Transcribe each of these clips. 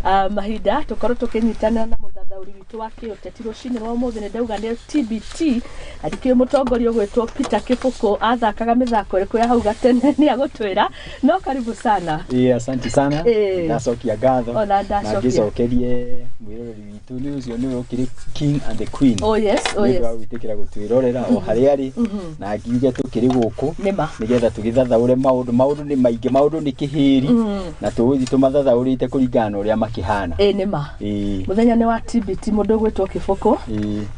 Mahinda tũkorwo tũkĩnyitanĩra na mũthathaũri witũ wa kĩũteti rũcinĩ rwa ũmũthĩ. Nĩ ndauga nĩ TBT na ndikĩũĩ mũtongoria ũgwĩtwo Peter Kĩbũkũ athakaga mĩthako ĩrĩkũ ya hau gatene, nĩ agũtwĩra. No karibu sana. Ĩĩ, asante sana. Ndacokia ngatho. Ona na ndacokia. Ngĩcokerie mwĩroreri witũ, nĩ ũcio nĩwe ũkĩrĩ king and the queen Oh yes, oh nĩ ũndũ yes. wa gwĩtĩkĩra gũtwĩrorera o harĩa arĩ, na ngiuge tũkĩrĩ gũkũ Nĩma. Nĩgetha tũgĩthathaũre maũndũ. Maũndũ nĩ maingĩ, maũndũ nĩ kĩhĩri, na tũgũthiĩ tũmathathaũrĩte kũringana na ũrĩa makĩhana. Ĩĩ, nĩma. Mũthenya nĩ wa TBT, mũndũ ũgwĩtwo Kĩbũkũ.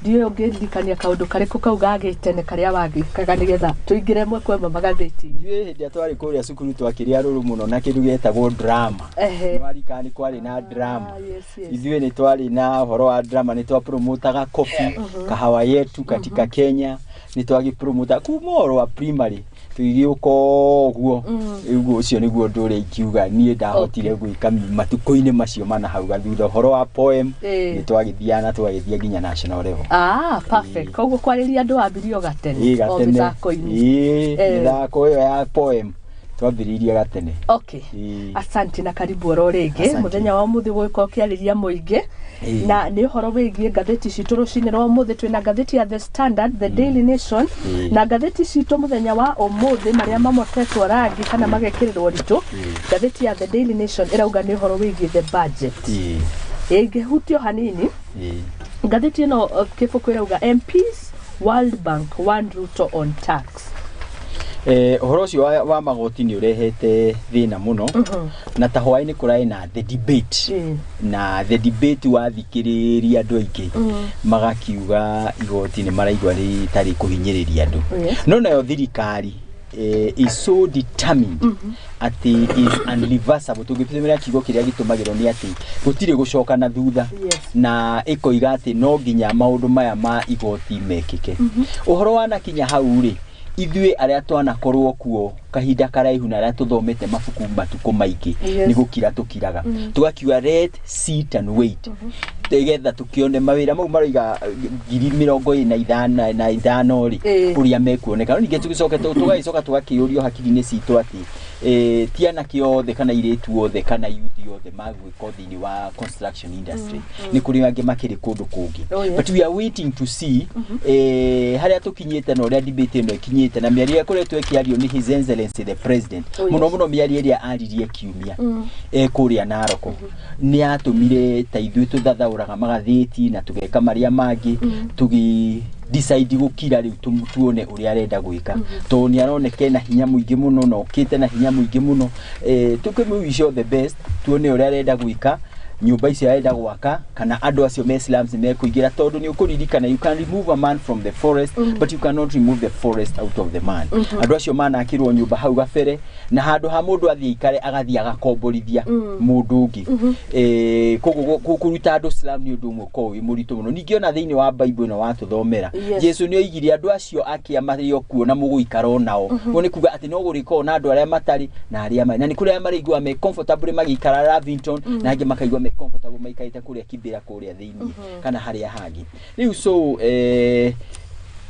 Ndiũĩ ũngĩririkania kaũndũ karĩkũ kau gagĩtene karĩa wagĩkaga nĩgetha tũingĩre ĩmwe kwa ĩmwe magathĩti-inĩ. Ithuĩ hĩndĩ ĩrĩa twarĩ kũrĩa cukuru twakĩrĩ arũrũ mũno na kĩndũ gĩetagwo drama. Nĩwarikana nĩ kwarĩ na drama? Ah, yes. Ithuĩ nĩ twarĩ na ũhoro wa drama, nĩ twapromotaga coffee, kahawa yetu katika Kenya, nĩ twagĩpromota kuma oro wa primary tũgĩgĩũka ũguo. Ũguo ũcio nĩguo ũndũ ũrĩa ingiuga niĩ ndahotire gwĩka matukũ-inĩ macio mana hau gathutha. Ũhoro wa poem, nĩ twagĩthiaga na twagĩthiĩ nginya national level. Ah, perfect. Koguo kwarĩria andũ wambirie o gatene? Ĩĩ, O gatene. mĩthako-inĩ. Ĩĩ, mĩthako ĩyo ya poem twambĩrĩirie gatene. Asante na karibu oro rĩngĩ. Asante. Mũthenya wa ũmũthĩ gũgĩkorwo ũkĩarĩria mũingĩ na nĩ ũhoro wĩgiĩ ngathĩti citũ. Rũcinĩ rwa ũmũthĩ twĩna ngathĩti ya The Standard, The Daily Nation na ngathĩti citũ mũthenya wa ũmũthĩ marĩa mamotetwo rangi kana magekĩrĩrwo ritũ. Ngathĩti ya The Daily Nation ĩrauga nĩ ũhoro wĩgiĩ the budget. Ĩngĩhutio hanini, ngathĩti ĩno, Kĩbũkũ, ĩrauga MPs, World Bank one Ruto on tax. Ũhoro ũcio wa magoti nĩ ũrehete thĩna mũno, na ta hwaĩ-inĩ kũrarĩ na the debate, na the debate wathikĩrĩria andũ aingĩ magakiuga igoti nĩ maraigua rĩtarĩ kũhinyĩrĩria andũ. No nayo thirikari is so determined atĩ is unreversible. Tũngĩtũmĩra kiugo kĩrĩa gĩtũmagĩrwo nĩ atĩ gũtirĩ gũcoka na thutha, na ĩkoiga atĩ no nginya maũndũ maya ma igoti mekĩke. Ũhoro wanakinya hau rĩ, ithuĩ arĩa twanakorwo kuo kahinda karaihu na arĩa tũthomete mabuku matukũ maingĩ, nĩ gũkira tũkiraga, tũgakiuga let sit and wait, nĩgetha tũkĩone mawĩra mau maroiga 25,000 rĩ, ũrĩa mekuoneka. No ningĩ tũgĩcoke tũgagĩcoka tũgakĩũrio hakiri-inĩ citũ atĩ ti anake othe kana airĩtu othe kana youth othe magwĩka thĩinĩ wa construction industry, nĩ kũrĩ angĩ makĩrĩ kũndũ kũngĩ. But we are waiting to see harĩa tũkinyĩte na ũrĩa debate ĩno ĩkinyĩte na mĩario ĩrĩa ĩkoretwo ĩkĩario nĩ His Excellency the President. Mũno mũno mĩario ĩrĩa aririe kiumia kũrĩa Naroko nĩ yatũmire ta ithuĩ tũthathaũraga magathĩti na tũgeka marĩa mangĩ tũgĩ decide gũkira rĩu tuone ũrĩa arenda gwĩka, tondũ nĩ aroneka ena hinya mũingĩ mũno na okĩte na hinya mũingĩ mũno. Tũkĩmũ wish all the best, tuone ũrĩa arenda gwĩka, nyũmba icio arenda gwaka kana andũ acio me slums mekũingĩra, tondũ nĩ ũkũririkana, you can remove a man from the forest, but you cannot remove the forest out of the man. Andũ acio manakĩrwo nyũmba hau gabere, na handũ ha mũndũ athiĩ aikare, agathiĩ agakomborithia mũndũ ũngĩ. Koguo kũruta andũ slum nĩ ũndũ ũmwe ũkoragwo wĩ mũritũ mũno. Ningĩ ona thĩinĩ wa Bible ĩno watũthomera, Jesu nĩ oigire andũ acio akĩa marĩ o kuo na mũgũikara o nao. Ũguo nĩ kuga atĩ no gũrĩkorwo na andũ arĩa matarĩ na arĩa marĩ, na nĩ kũrĩ arĩa maraigua me comfortable magĩikara Lavington, na angĩ makaigua me comfortable maikarĩte kũrĩa Kibera kũrĩa thĩinĩ kana harĩa hangĩ rĩu. So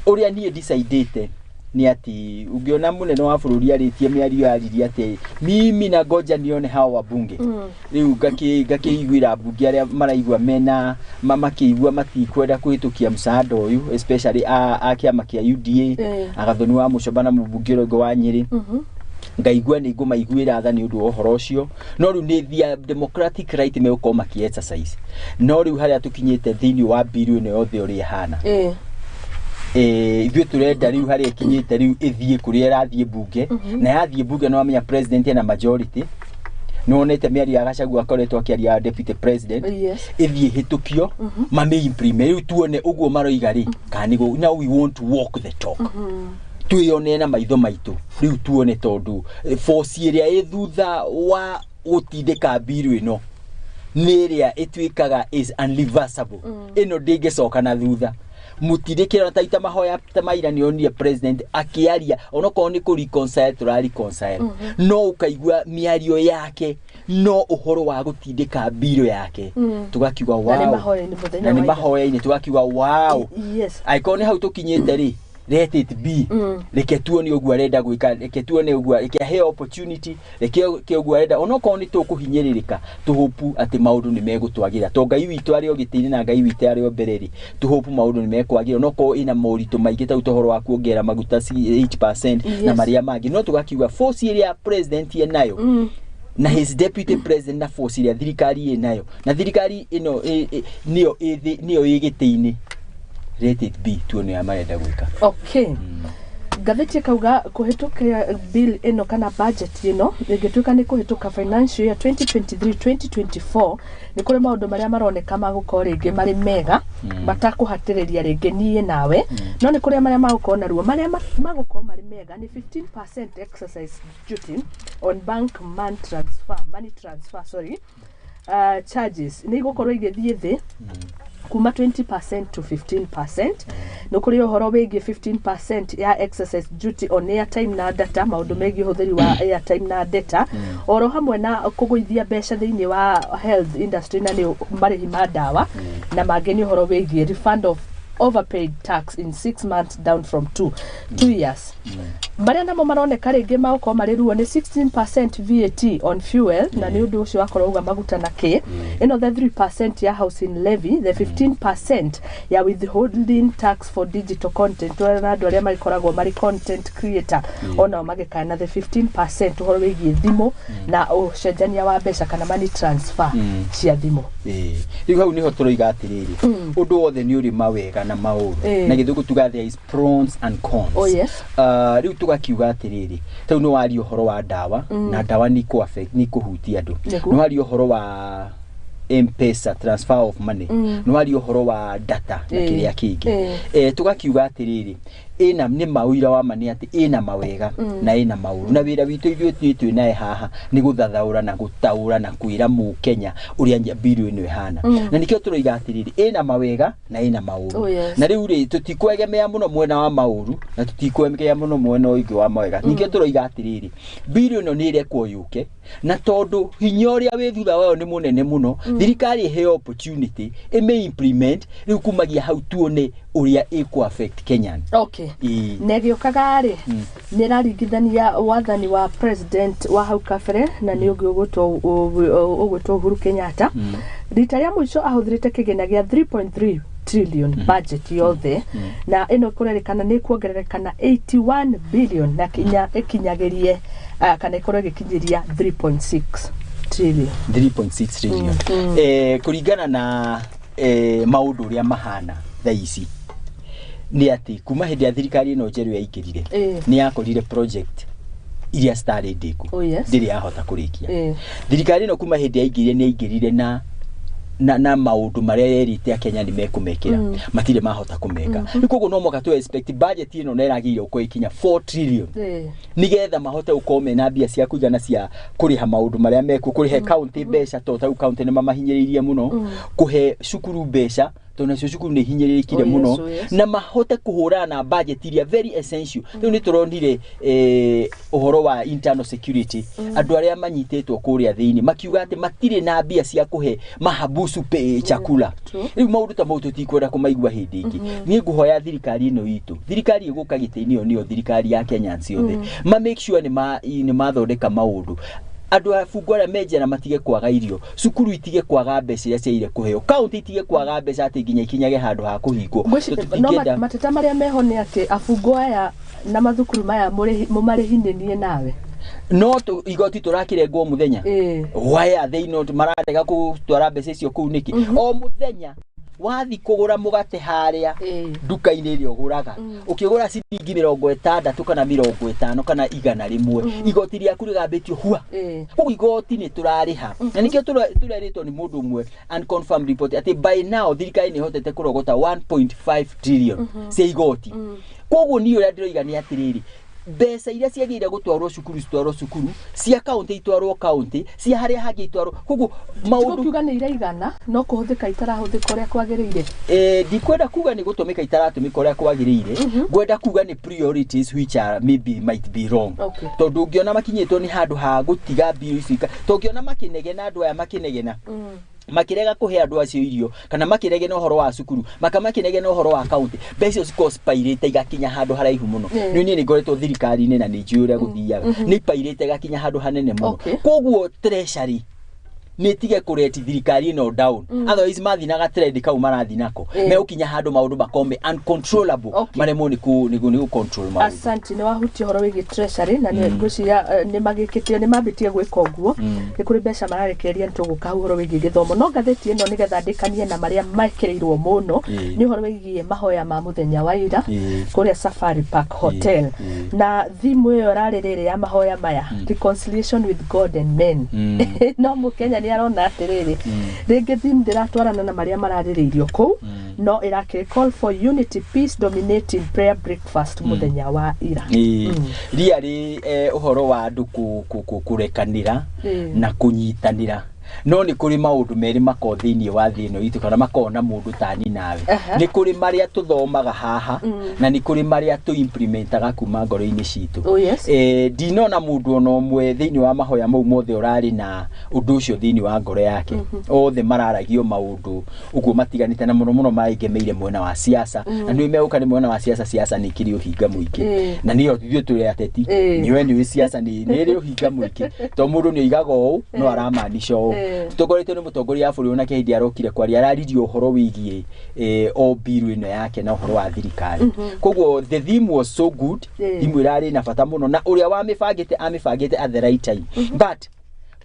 ũrĩa niĩ decidĩte nĩ atĩ ũngĩona mũnene wa bũrũri arĩtie mĩario yaririe atĩ mimi na ngoja nione hawa wabunge, rĩu ngakĩiguĩra mbunge arĩa maraigua mena makĩigua matikwenda kũhĩtũkia msaada ũyũ, especially a kĩama kĩa UDA, Agathoni wa Mũcoba na mũmbunge ũrĩa ũngĩ wa Nyĩrĩ. Ngaigua nĩ ngũmaiguĩra tha nĩ ũndũ wa ũhoro ũcio, no rĩu nĩ their democratic right megũkorwo makĩ exercise. No rĩu harĩa tũkinyĩte thĩinĩ wa bill ĩno yothe ũrĩa ĩhana, ithuĩ tũrenda rĩu harĩa ĩkinyĩte rĩu ĩthiĩ kũrĩa ĩrathiĩ mbunge, na yathiĩ mbunge nĩ wamenya president ena majority. Nĩ wonete mĩario ya Gachagua akoretwo akĩaria ya deputy president. Ĩthiĩ ĩhĩtũkio, mamĩ implement, rĩu tuone ũguo maroiga rĩ kana nĩguo. Now we want to walk the talk, twĩyone na maitho maitũ rĩu tuone, tondũ force ĩrĩa ĩ thutha wa gũtindĩka bill ĩno nĩ ĩrĩa ĩtuĩkaga is unreversible. Ĩno ndĩngĩcoka na thutha. Mũtindĩkĩra ta ita mahoya ta maira nĩ onire president akĩaria, onokorwo nĩ kũ reconcile tũra reconcile, no ũkaigua mĩario yake no ũhoro wa gũtindĩka bill yake. Tũgakiuga Na nĩ wow. Mahoya-inĩ mũthenya Na nĩ wa ira. Mahoya-inĩ tũgakiuga wow. Angĩkorwo nĩ hau tũkinyĩte rĩ. Let it be. Reke tuone ũguo arenda gwĩka, reke tuone ũguo, reke aheo opportunity, reke ke ũguo arenda, onokorwo nĩ tũkũhinyĩrĩrĩka, tũhopu atĩ maũndũ nĩ megũtwagĩra, to Ngai witũ arĩ o gĩtĩ-inĩ na Ngai witũ arĩ o mbere rĩ, tũhopu maũndũ nĩ mekwagĩra, onokorwo ĩna moritũ maingĩ ta ũhoro wa kuongerera maguta 8% na marĩa mangĩ, no tũgakiuga force ĩrĩa president enayo na his deputy president na force ĩrĩa thirikari ĩnayo na thirikari ĩno nĩyo nĩyo ĩ gĩtĩ-inĩ, let it be, tuone ũrĩa marenda gwĩka. Okay, ngathĩti ĩkauga kũhĩtũka bill ĩno kana budget ĩno ĩngĩtuĩka nĩ kũhĩtũka financial year 2023 2024, nĩ kũrĩ maũndũ marĩa maroneka magũkorwo rĩngĩ marĩ mega matakũhatĩrĩria rĩngĩ niĩ nawe, no nĩ kũrĩ marĩa magũkorwo na ruo. Marĩa magũkorwo marĩ mega nĩ 15% excise duty on bank man transfer money transfer, sorry, charges nĩ igũkorwo igĩthiĩ thĩ kuma 20% to 15%. Nĩ kũrĩ ũhoro wĩgiĩ 15% ya excise duty on airtime na data, maũndũ megiĩ ũhũthĩri wa airtime na data, oro hamwe na kũgũithia mbeca thĩinĩ wa health industry na nĩ marĩhi ma ndawa, na mangĩ nĩ ũhoro wĩgiĩ refund of overpaid tax in 6 months down from 2 years. Marĩa namo maroneka rĩngĩ magũkorwo marĩ ruo nĩ 16% VAT on fuel, na nĩ ũndũ ũcio wakorwo uga maguta na kĩ ĩno, the 3% ya housing levy, the 15% ya withholding tax for digital content, na andũ arĩa magĩkoragwo marĩ content creator onao magĩkana the 15% ũhoro wĩgiĩ thimũ na ũcenjania wa mbeca kana money transfer cia thimũ. Ĩĩ. Rĩu hau nĩho tũroiga atĩrĩrĩ, ũndũ wothe nĩ ũrĩ mawega na maũru. Na gĩthũngũ tuga there is pros and cons. Oh, yes. Rĩu tũgakiuga atĩrĩrĩ, tarĩu nĩ waria ũhoro wa ndawa, na ndawa nĩ ikũ affect, nĩ ikũhutia andũ. Nĩ waria ũhoro wa M-Pesa, transfer of money, nĩ waria ũhoro wa data na kĩrĩa kĩngĩ. Tũgakiuga atĩrĩrĩ, ĩna nĩ maũira wa ma nĩ atĩ ĩna mawega na ĩna maũru, na wĩra witũ ithuĩ twĩ naye haha nĩ gũthathaũra na gũtaũra na kwĩra mũkenya ũrĩa mbiru ĩno ĩhana, na nĩkĩo tũroiga atĩrĩrĩ, ĩna mawega na ĩna maũru. Na rĩu rĩ, tũtikwegemea mũno mwena wa maũru na tũtikwegemea mũno mwena ũyũ ũngĩ wa mawega. Ningĩ tũroiga atĩrĩrĩ, mbiru ĩno nĩ ĩrekwo yũke, na tondũ hinya ũrĩa wĩ thutha wayo nĩ mũnene mũno, thirikari ĩheo opportunity ĩmĩ implement. Rĩu kumagia hau tuone ũrĩa ĩkũ affect Kenyan. Ĩĩ. Na ĩgĩũkaga rĩ, nĩ ĩraringithania wathani wa president wa hau kabere, na nĩ ũngĩ ũgwĩtwo Uhuru Kenyatta. Rita rĩa mũico ahũthĩrĩte kĩgĩna gĩa 3.3 trillion budget yothe, na ĩno kũrerĩkana nĩ kuongerereka na 81 billion na kinya ĩkinyagĩrie kana ĩkorwo ĩgĩkinyĩria 3.6 trillion. 3.6 trillion, kũringana na maũndũ ũrĩa mahana thaa ici, nĩ atĩ kuma hĩndĩ ya thirikari ĩno njerũ yaingĩrire, nĩ yakorire project iria citarĩ ndĩku, ndĩrĩ yahota kũrĩkia. Thirikari ĩno kuma hĩndĩ yaingĩrire, nĩ yaingĩrire na maũndũ marĩa yerĩte akenya nĩ mekũmekĩra, matirĩ mahota kũmeka. Rĩu koguo no mũhaka tũ expect budget ĩno na ĩragĩrĩire gũkorwo ĩkinya 4 trillion, nigetha mahote gũkorwo mena mbia cia kũigana cia kũrĩha maũndũ marĩa mekuo, kũrĩhe county mbeca, tondũ tarĩu county nĩ mamahinyĩrĩirie mũno, kũhe cukuru mbeca, tondũ nacio cukuru nĩ ihinyĩrĩrĩkire mũno, na mahote kũhũrana na budget iria very essential. Rĩu nĩ tũronire ũhoro wa internal security, andũ arĩa manyitĩtwo kũrĩa thĩinĩ makiuga atĩ matirĩ na mbia cia kũhe mahabusu pe chakula. Rĩu maũndũ ta mau tũtikwenda kũmaigua hĩndĩ ĩngĩ. Niĩ ngũhoya thirikari ĩno itũ, thirikari ĩgũka gĩtĩ-inĩ ĩyo nĩyo thirikari ya Kenyans othe, ma make sure nĩ mathondeka maũndũ, andũ a bungo arĩa me njera matige kwaga irio, cukuru itige kwaga mbeca iria ciagĩrĩire kũheo, kaunti itige kwaga mbeca atĩ nginya ikinyage handũ ha kũhingwo. No mateta marĩa meho nĩ atĩ abungo aya na mathukuru maya mũmarĩhi nĩ niĩ nawe. No igoti tũrakĩrengwo mũthenya. Why are they not, mararega gũtwara mbeca icio kũu nĩkĩ? O mũthenya wathi kũgũra mũgate harĩa nduka-inĩ ĩrĩa ũgũraga, ũkĩgũra ciringi 60 kana 50 kana 100, igoti rĩaku rĩgambĩtio hua. Koguo igoti nĩ tũrarĩha, na nĩkĩo tũrerĩtwo nĩ mũndũ ũmwe, unconfirmed report, atĩ by now thirikari nĩ ĩhotete kũrogota 1.5 trillion cia igoti. Koguo niĩ ũrĩa ndĩroiga nĩ atĩrĩrĩ, mbeca iria ciagĩrĩire gũtwarwo cukuru citwarwo cukuru, cia kaunti itwarwo kaunti, cia harĩa hangĩ itwarwo. Koguo maũndũ Tigukiuga nĩ iraigana, no kũhũthĩka itarahũthĩka ũrĩa kwagĩrĩire. Ndikwenda kuga nĩ gũtũmĩka itaratũmĩka ũrĩa kwagĩrĩire, ngwenda kuga nĩ priorities which are maybe might be wrong. Tondũ ũngĩona makinyĩtwo nĩ handũ ha gũtiga mbirũ ici, tondũ ũngĩona makĩnegena, andũ aya makĩnegena. Makĩrega kũhe andũ acio irio, kana makĩrege na ũhoro wa cukuru, makamakĩrege na ũhoro wa kaunti, mbeca icio cikorwo cipairĩte igakinya handũ haraihu mũno. Nĩ niĩ nĩ ngoretwo thirikari-inĩ na nĩ njũĩ ũrĩa gũthiaga, nĩ ipairĩte igakinya handũ hanene mũno. Koguo treasury nĩ tige kũreti thirikari ĩno down, otherwise mathiĩ na gatrend kau marathiĩ nako, megũkinya handũ maũndũ makorwo me uncontrollable, maremwo nĩ kũ control maũndũ. Asante, nĩ wahutia ũhoro wĩgiĩ treasury na nĩ ngwĩciria nĩ magĩkĩte, nĩ mambĩtie gwĩka ũguo, nĩ kũrĩ mbeca mararekereria. Nĩ tũgũka hau ũhoro wĩgiĩ gĩthomo, no ngathĩti ĩno nĩgetha ndĩkanie na marĩa mekĩrĩirwo mũno nĩ ũhoro wĩgiĩ mahoya ma mũthenya wa ira kũrĩa Safari Park Hotel, na thimũ ĩyo ĩrarĩ rĩrĩ ya mahoya maya, reconciliation with God and men. No mũkenya nĩ arona atĩrĩrĩ, rĩngĩ theme ndĩratwarana na marĩa mararĩrĩirio kũu, no ĩrakĩrĩ call for unity, peace dominating prayer breakfast mũthenya wa ira. Riarĩ ũhoro wa andũ kũrekanĩra na kũnyitanĩra, no nĩ kũrĩ maũndũ merĩ makoragwo thĩinĩ wa thĩ ĩno itũ, kana makoragwo na mũndũ tani nawe. Nĩ kũrĩ marĩa tũthomaga haha na nĩ kũrĩ marĩa tũ implementaga kuma ngoro-inĩ citũ. Ndinona mũndũ ona ũmwe thĩinĩ wa mahoya mau mothe ũrarĩ na ũndũ ũcio thĩinĩ wa ngoro yake. Othe mararagio maũndũ ũguo matiganĩte, na mũno mũno maengemeire mwena wa siasa, na nĩ megũka nĩ mwena wa siasa. Siasa nĩ kĩrĩ ũhinga mũingĩ, na nĩyo ithuĩ tũrĩ ateti. Nĩwe nĩ siasa nĩ ĩrĩ ũhinga mũingĩ, to mũndũ nĩ oigaga ũũ no aramaanisha ũũ. Tũtongoretio nĩ mũtongoria wa bũrũri, onake hĩndĩ arokire kwaria araririe ũhoro wĩgiĩ o bill ĩno yake na ũhoro wa thirikari. Koguo the theme was so good. Theme ĩrarĩ na bata mũno, na ũrĩa wamĩbangĩte amĩbangĩte at the right time, but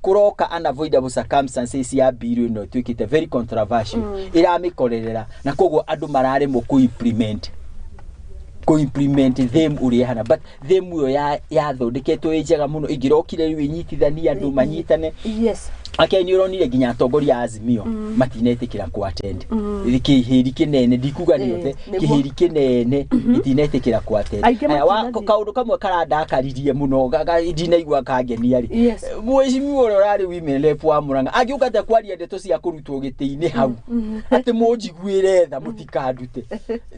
kũroka unavoidable circumstances ya bill ĩno ĩtuĩkĩte very controversial, ĩramĩkorerera, na koguo andũ mararemwo kũ implement theme ũrĩa ĩhana. But theme ĩyo yathondeketwo ĩ njega mũno, ĩngĩrokire rĩu ĩnyitithanie andũ manyitane. Ake nĩ ũronire nginya atongoria a Azimio matinetĩkĩra ku attend kĩhĩri kĩnene, ndikuga nĩ othe. Kĩhĩri kĩnene itinetĩkĩra ku attend. Aingĩ Aya, matinathiĩ. Kaũndũ kamwe karandakaririe mũno, ndinaigua kangenia rĩ, mwĩcimiwa ũrĩa ũrarĩ women rep wa Murang'a angĩũka kwaria ndeto cia kũrutwo gĩtĩ-inĩ hau atĩ mũnjiguĩre tha mũtikandute,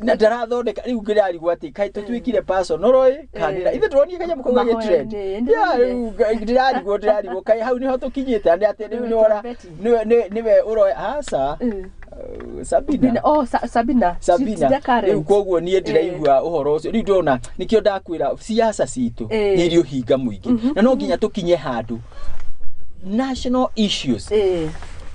na ndarathondeka rĩu ngĩrarigwo atĩ kaĩ tũtuĩkire personal ĩ kanĩra ithe tũronire kanyamũ kau gagĩ trend. Mahoya-inĩ, Ya, rĩu ndĩrarigwo kaĩ hau nĩho tũkinyĩte, nĩ atĩ rĩu nĩ Betty. nĩwe ũroya aca. Sabina. Oh, Sabina. Sabina. She's the current. Rĩu koguo niĩ ndĩraigua ũhoro ũcio rĩu ndona nĩkĩo ndakwĩra siasa citũ nĩ irĩ ũhinga mũingĩ, na no nginya tũkinye handũ national issues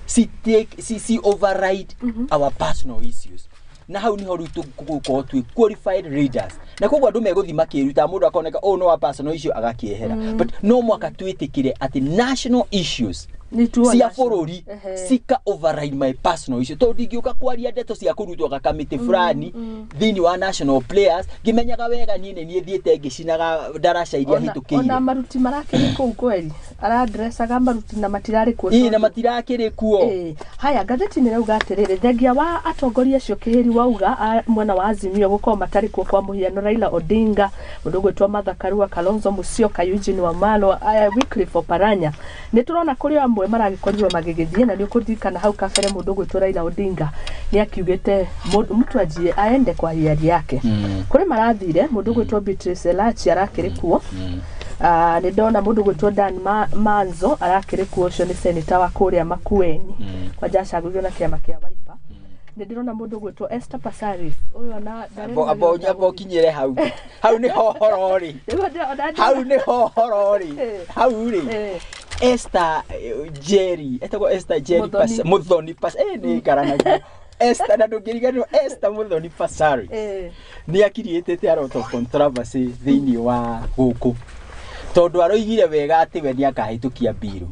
si take si override our personal issues, na hau niho rĩu tũgũkorwo twĩ qualified leaders, na koguo andũ megũthiĩ makĩruta mũndũ akoneka ũyũ no wa personal issue agakĩehera, but no mwaka twĩtĩkĩre atĩ national issues Nĩ tuo cia national. bũrũri cika override my personal issue, tondũ ndingĩũka kwaria ndeto cia kũrutwo gakamĩtĩ fulani thĩinĩ wa national players ngĩmenyaga wega niĩ nĩ niĩ thiĩte ngĩcinaga ndaraca iria Ona hĩtũkĩire. Maruti marakĩrĩ kũu kweri aradressaga maruti na matirarĩ kuo. Ĩ, na matirakĩrĩ kuo. Haya, ngathĩti nĩ rauga atĩrĩrĩ, thengia wa atongoria acio kĩhĩri wauga a mwena wa Azimio gũkorwo matarĩ kuo, kwa mũhiano Raila Odinga, mũndũ ũgwĩtwo Martha Karua, Kalonzo Musyoka, Eugene Wamalwa, Wycliffe Oparanya, nĩ tũrona kũrĩ amwe maragĩkorirwo magĩgĩthiĩ, na nĩ ũkũririkana hau kabere mũndũ ũgwĩtwo Raila Odinga nĩ akiugĩte mtu ajie aende kwa hiari yake. Kũrĩ marathire, mũndũ ũgwĩtwo Beatrice Elachi arakĩrĩ kuo. Ah, nĩ ndona mũndũ gwĩtwo Dan Manzo arakĩrĩ kuo, ũcio nĩ seneta wa kũrĩa Makueni, kwanja acagũrirwo na kĩama kĩa Wiper. Nĩ ndĩrona mũndũ gwĩtwo Esther Passaris, ũyũ ona ndarĩ Amba ũkinyĩre hau, hau nĩho horo rĩ. Nĩguo ndĩrona. Hau nĩho horo rĩ. Hau rĩ, Esther Jerry, etagwo Esther Jerry. Muthoni. Muthoni nĩ ngaranagia Esther na ndũngĩriganĩrwo Esther Muthoni Passaris nĩ akiriĩtĩte a lot of controversy thĩinĩ wa gũkũ, tondũ aroigire wega atĩ we nĩ akahĩtũkia bill,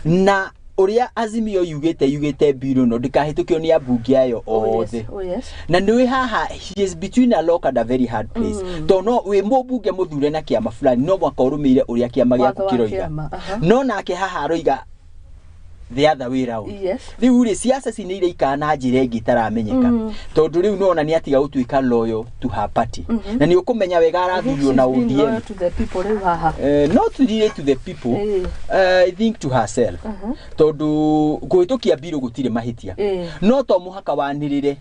na ũrĩa Azimio yugĩte bill ĩno ndĩkahĩtũkio nĩ ambunge ayo Oh, yes. othe. Oh, yes. Na nĩ haha he is between a rock and a very hard place, tondũ no wĩ mũmbunge mũthure na kĩama fulani, no mwaka ũrũmĩrĩre ũrĩa kĩama gĩaku Watho wa kĩroiga. kĩama, aha. No nake haha aroiga the other way round. Rĩu rĩ, siasa ci nĩ iraikara na njĩra ĩngĩ ĩtaramenyeka, tondũ rĩu nĩwona nĩ atiga gũtuĩka loyal to her party, na nĩ ũkũmenya wega arathurirwo na She's being ODM. loyal to the people rĩu haha. Not really to the people, I think to herself, tondũ kũhĩtũkia bill gũtirĩ mahĩtia, no to mũhaka wanĩrĩre.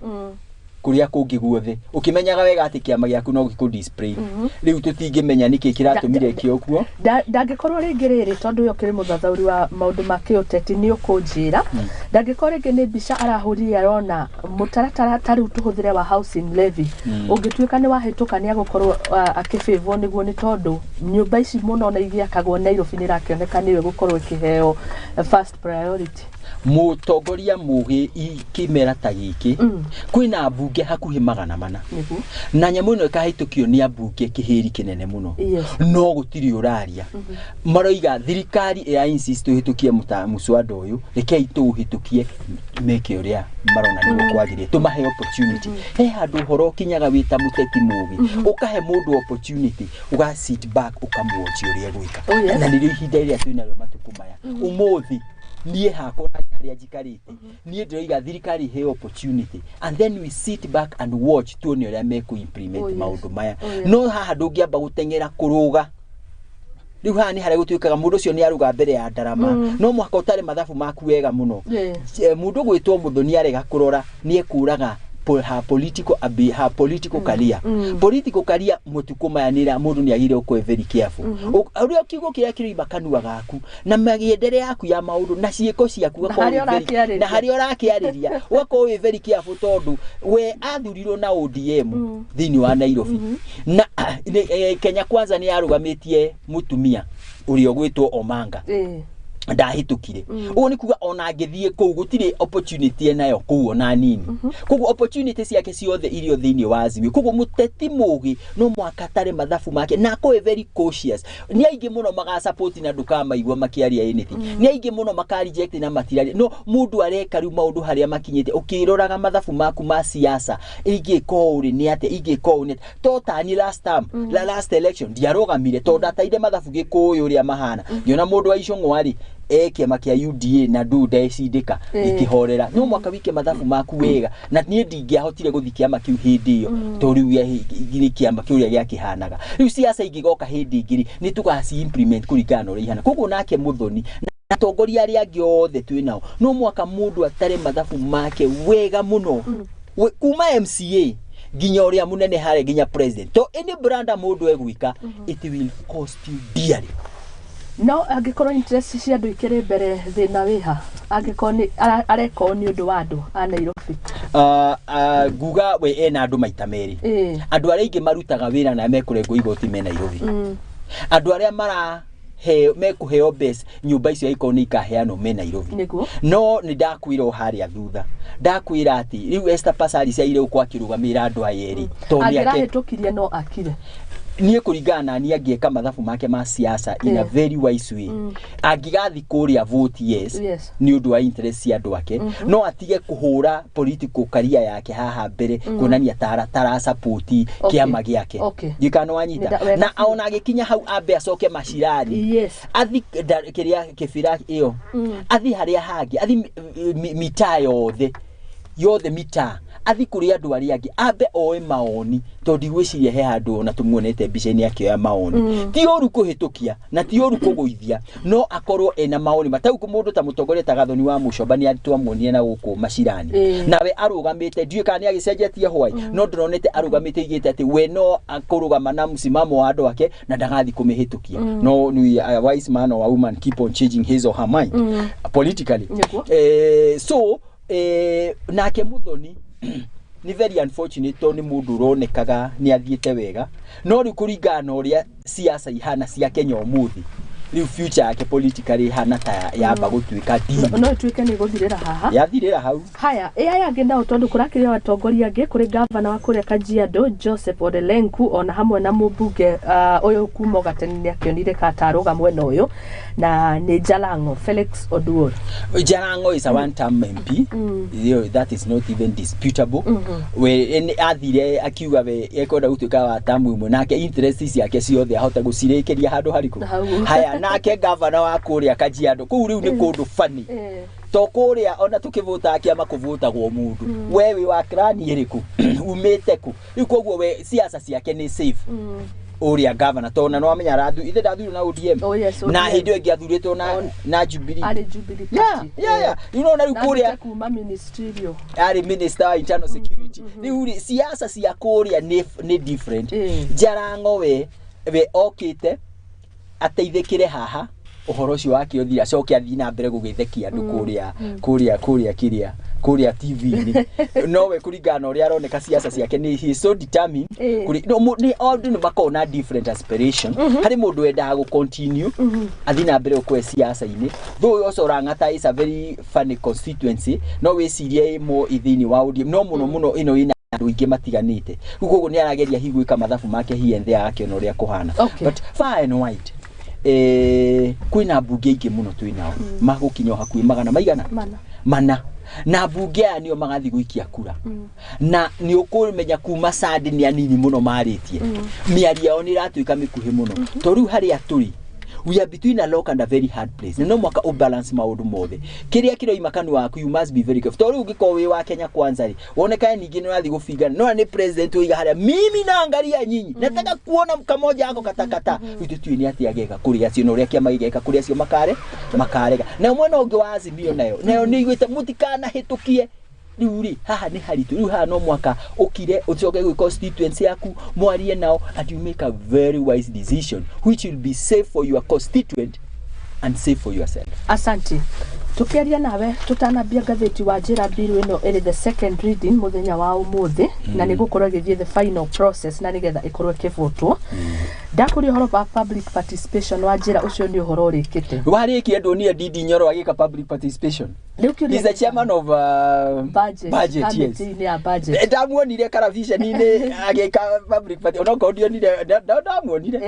Kũrĩa kũngĩ guothe ũkĩmenyaga wega atĩ kĩama gĩaku no gĩkũ display. Rĩu tũtingĩmenya nĩkĩ kĩratũmire kĩo kuo. Ndangĩkorwo rĩngĩ rĩrĩ, tondũ ũyũ ũkĩrĩ mũthathaũri wa maũndũ ma kĩũteti, nĩ ũkũnjĩra ndangĩkorwo rĩngĩ nĩ mbica arahũrire, arona mũtaratara ta rĩu tũhũthĩre wa housing levy ũngĩtuĩka nĩ wahĩtũka, nĩ agũkorwo akĩbĩvwo nĩguo, nĩ tondũ nyũmba ici mũno na igĩakagwo Nairobi nĩ ĩrakĩoneka nĩyo ĩgũkorwo ĩkĩheo first priority. Mũtongoria mũgĩ kĩmera ta gĩkĩ, kwĩna mbunge hakuhĩ 400, na nyamũ ĩno ĩkahĩtũkio nĩ ambunge kĩhĩri kĩnene mũno, no gũtirĩ ũraria. Maroiga thirikari ĩra insist tũhĩtũkie mũswada ũyũ, rekei tũũhĩtũkie, meke ũrĩa marona nĩguo kwagĩrĩire, tũmahe opportunity. He handũ ũhoro ũkinyaga wĩ ta mũteti mũgĩ, ũkahe mũndũ opportunity, ũga sit back, ũkamwochi ũrĩa egwĩka. Na nĩrĩo ihinda rĩrĩa twĩnarĩo matukũ maya. Ũmũthĩ niĩ hakwa na harĩa njikarĩte, niĩ ndĩroiga thirikari iheo opportunity and then we sit back and watch, tuone ũrĩa mekũ implement maũndũ maya. No haha ndũngĩamba gũteng'era kũrũga. Rĩu haha nĩ harĩa gũtuĩkaga mũndũ ũcio nĩ arũga mbere ya ndarama. No mũhaka ũtare mathabu maku wega mũno. Mũndũ gwĩtwo Mũthoni arega kũrora nĩ ekũraga her political career. Political career mũtukũ maya nĩ mũndũ nĩ agĩrĩire gũkorwo very careful ũrĩa kiugo kĩrĩa kĩroima kanua gaku na mĩgendere yaku ya maũndũ na ciĩko ciaku, Na ũgakorwo harĩa wĩ very- ũrakĩarĩria. Na harĩa ũrakĩarĩria, ũgakorwo wĩ very careful, tondũ we athurirwo na ODM thĩinĩ wa Nairobi na Kenya Kwanza nĩ yarũgamĩtie mũtumia ũrĩa ũgwĩtwo Omanga, ndahĩtũkire. Ũguo nĩ kuga ona angĩthiĩ kũu gũtirĩ opportunity enayo kũu ona nini. Koguo opportunity ciake ciothe irio thĩinĩ wa Azimio. Koguo mũteti mũgĩ no mũhaka atare mathabu make na akorwo very cautious. Nĩ aingĩ mũno magasupport na ndũkamaigua makĩaria anything, nĩ aingĩ mũno maka reject na matiraria. No mũndũ areka rĩu maũndũ harĩa makinyĩte, ũkĩroraga mathabu maku ma siasa, ingĩka ũũ rĩ nĩ atĩa, ingĩka ũũ nĩ atĩa. To tani last time, la last election, ndiarũgamire tondũ ndataire mathabu gĩkũyũ ũrĩa mahana, ngĩona mũndũ wa Icũng'wa rĩ e kĩama kĩa UDA na ndu ndecindĩka, ikĩhorera. No mwaka wike mathabu maku wega, na niĩ ndingĩahotire gũthiĩ kĩama kĩu hĩndĩ ĩyo tondũ rĩu nĩ kĩama kĩu ũrĩa gĩakĩhanaga. Rĩu siasa ingĩgoka hĩndĩ ĩngĩ rĩ, nĩ tũgaci implement kũringana na ũrĩa ihana. Koguo nake Mũthoni na atongoria arĩa angĩ othe twĩ nao, no mwaka mũndũ atare mathabu make wega mũno. Kuma MCA nginya ũrĩa mũnene harĩa nginya president, to any branda mũndũ egwĩka, it will cost you dearly. No angĩkorwo interest cia andũ ikĩrĩ mbere, thĩna wĩha angĩkorwo nĩ areka ũũ nĩ ũndũ wa andũ a Nairobi? Nguga we ena andũ maita merĩ. Andũ arĩa aingĩ marutaga wĩra na mekũrengwo igoti me Nairobi, andũ arĩa mara mekũheo mbeca nyũmba icio angĩkorwo nĩ ikaheanwo me Nairobi. No nĩ ndakwĩra o harĩa thutha, ndakwĩra atĩ rĩu Esther Passaris aire gũkorwo akĩrũgamĩrĩra andũ aya erĩ tondũ nĩ ake. Angĩrahĩtũkirie no akire. Niĩ kũringana na niĩ, angĩeka mathabu make ma siasa in a very wise way, angĩgathi kũrĩa vote yes, nĩ ũndũ wa interest cia andũ ake, no atige kũhũra political career yake haha mbere kuonania tara support kĩama gĩake. Ndikana wanyita. Wega Na biũ. Ona agĩkinya hau ambe acoke macirani, athi kĩrĩa kĩbira ĩyo, athi harĩa hangĩ, athi mitaa yothe yothe, mitaa, athi kũrĩ andũ arĩa angĩ, ambe oe maoni, tondũ ndigwĩciria he handũ ona tũmuonete mbica-inĩ akĩoya maoni. Ti ũru kũhĩtũkia na ti ũru kũgũithia, no akorwo ena maoni matau. Mũndũ ta mũtongoria ta Gathoni wa Mũcomba nĩ twamuonire na gũkũ macirani, nawe arũgamĩte, ndiũĩ kana nĩ agĩcenjetie hwai, no ndĩronete arũgamĩte igĩte atĩ we no akũrũgama na msimamo wa andũ ake na ndagathi kũmĩhĩtũkia. No ni a wise man or a woman keep on changing his or her mind politically. So nake Muthoni nĩ very unfortunate, tondũ nĩ mũndũ ũronekaga nĩ athiĩte wega, no rĩu kũringana na ũrĩa siasa ihana cia Kenya ũmũthĩ, rĩu future yake politically ihana ta yamba gũtuĩka dim. No ĩtuĩke nĩ gũthirĩra haha. Yathirĩra hau. Haya, ĩ aya angĩ nao, tondũ kũrakĩrĩ o atongoria angĩ, kũrĩ gavana wa kũrĩa Kajiado Joseph Ole Lenku, ona hamwe na mũmbunge ũyũ kuma Gatene nĩ akĩonire katarũga mwena ũyũ na nĩ Jalango Felix Oduor. Jalango is a one term MP. You know, that is not even disputable. We athire akiuga we ekwenda gutuika wa term ĩmwe, nake interest ciake ciothe ahota gucirĩkĩria handũ harĩkũ? Hau. Haya, nake gavana wa kũrĩa Kajiado kũu rĩu nĩ kũndũ funny, to kũrĩa ona tũkĩvũtaga kĩama kũvũtagwo mũndũ, we wĩ wa clan ĩrĩkũ, umĩte kũ? Rĩu koguo we siasa ciake nĩ safe. Ũrĩa governor tondũ na wamenya arathu ithe ndathurwo na ODM. Oh, yes, Na ODM. hĩndĩ ĩyo ĩngĩ athurĩtwo na Jubilee. Arĩ Jubilee Party. Yeah. You know, na rĩu Na kũrĩa ambĩte kuma ministerial. Arĩ minister wa internal security. Rĩu rĩ, siasa cia kũrĩa nĩ different. Jarango we okĩte ateithĩkĩre haha ũhoro ũcio wake ũthire, acoke athiĩ na mbere gũgĩthekia andũ kũrĩa kĩrĩa kũrĩa TV-inĩ. No we kũringana na ũrĩa aroneka, siasa ciake nĩ he is so determined. Kũrĩ no nĩ andũ nĩ makoragwo na different aspiration. Harĩ mũndũ wendaga gũ continue athiĩ na mbere gũkũe siasa-inĩ, though also Lang'ata is a very funny constituency. No wĩcirie ĩmwe thĩinĩ wa ODM, no mũno mũno ĩno ĩna andũ aingĩ matiganĩte. Rĩu koguo nĩ arageria hihi gwĩka mathabu make here and there, akĩona ũrĩa kũhana. But far and wide, kwĩna mbunge aingĩ mũno twĩnao magũkinya o hakuhĩ magana maigana Mana. mana, na mbunge aya nĩo magathiĩ gũikia kura, na nĩ ũkũmenya kuma sandi nĩ anini mũno marĩtie. Mĩario yao nĩ ĩratuĩka mĩkuhĩ mũno, to rĩu harĩa tũrĩ, we are between a rock and a very hard place, na no mwaka ũbalance maũndũ mothe. Kĩrĩa kĩroima kanua waku, you must be very careful, to rĩu ũngĩkorwo wĩ wa Kenya Kwanza rĩ, wonekane ningĩ nĩ ũrathiĩ gũbingana no nĩ president ũiga harĩa, "Mimi naangalia nyinyi, nataka kuona kamoja ako katakata." Rĩu tũtiũĩ nĩ atĩa geka kũrĩ acio na ũrĩa kĩama gĩgeka kũrĩ acio makarega. Na mwena ũngĩ wa Azimio nayo nĩ iguĩte mũtikanahĩtũkie. Rĩu rĩ, haha nĩ haritũ. Rĩu haha no mwaka ũkire ũcoke gwĩ constituency yaku, mwarie nao, and you make a very wise decision which will be safe for your constituent and safe for yourself. Asante. Tukiaria nawe tutanambia ngathĩti wa njĩra, bill ĩno ĩrĩ the second reading mũthenya wa ũmũthĩ, na nĩ gũkorwo ĩgĩthiĩ the final process na nĩgetha ĩkorwo ĩkĩbutwo. Ndakũria ũhoro wa public participation, wa njĩra ũcio nĩ ũhoro ũrĩkĩte? Warĩkia, ndonire Ndindi Nyoro agĩka public participation. Rĩu kĩũria He's the chairman of budget, budget, yes. committee-inĩ ya budget. Ndamuonire karabiceni-inĩ agĩka public party, onokorwo ndionire ndamuonire.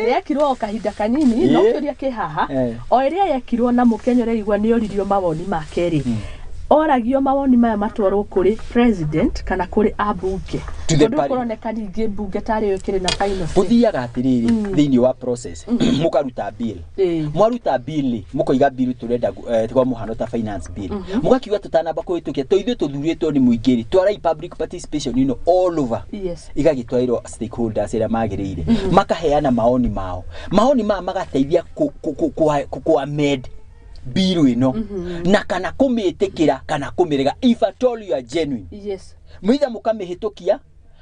Yekirwo o kahinda kanini, no kĩũria kĩ haha, o ĩrĩa yekirwo na mũkenya ũraigua nĩ oririo mawoni make rĩ, oragio mawoni maya matwarwo kũrĩ president kana kũrĩ ambunge? To the Tondũ kũroneka ningĩ mbunge tarĩ yo ĩkĩrĩ na final say. Gũthiaga atĩrĩrĩ, thĩinĩ wa process mũkaruta bill. Mwaruta bill rĩ, mũkoiga bill tũrenda kwa mũhano ta finance bill, mũgakiuga tũtanamba kũhĩtũkia, to ithuĩ tũthurĩtwo nĩ mũingĩ rĩ, twarai public participation ĩno all over. Igagĩtwarĩrwo stakeholders arĩa magĩrĩire, makaheana maoni mao. Maoni maya magateithia kũ amend bill ĩno na kana kũmĩtĩkĩra kana kũmĩrega, if at all you are genuine. Mũitha mũkamĩhĩtũkia,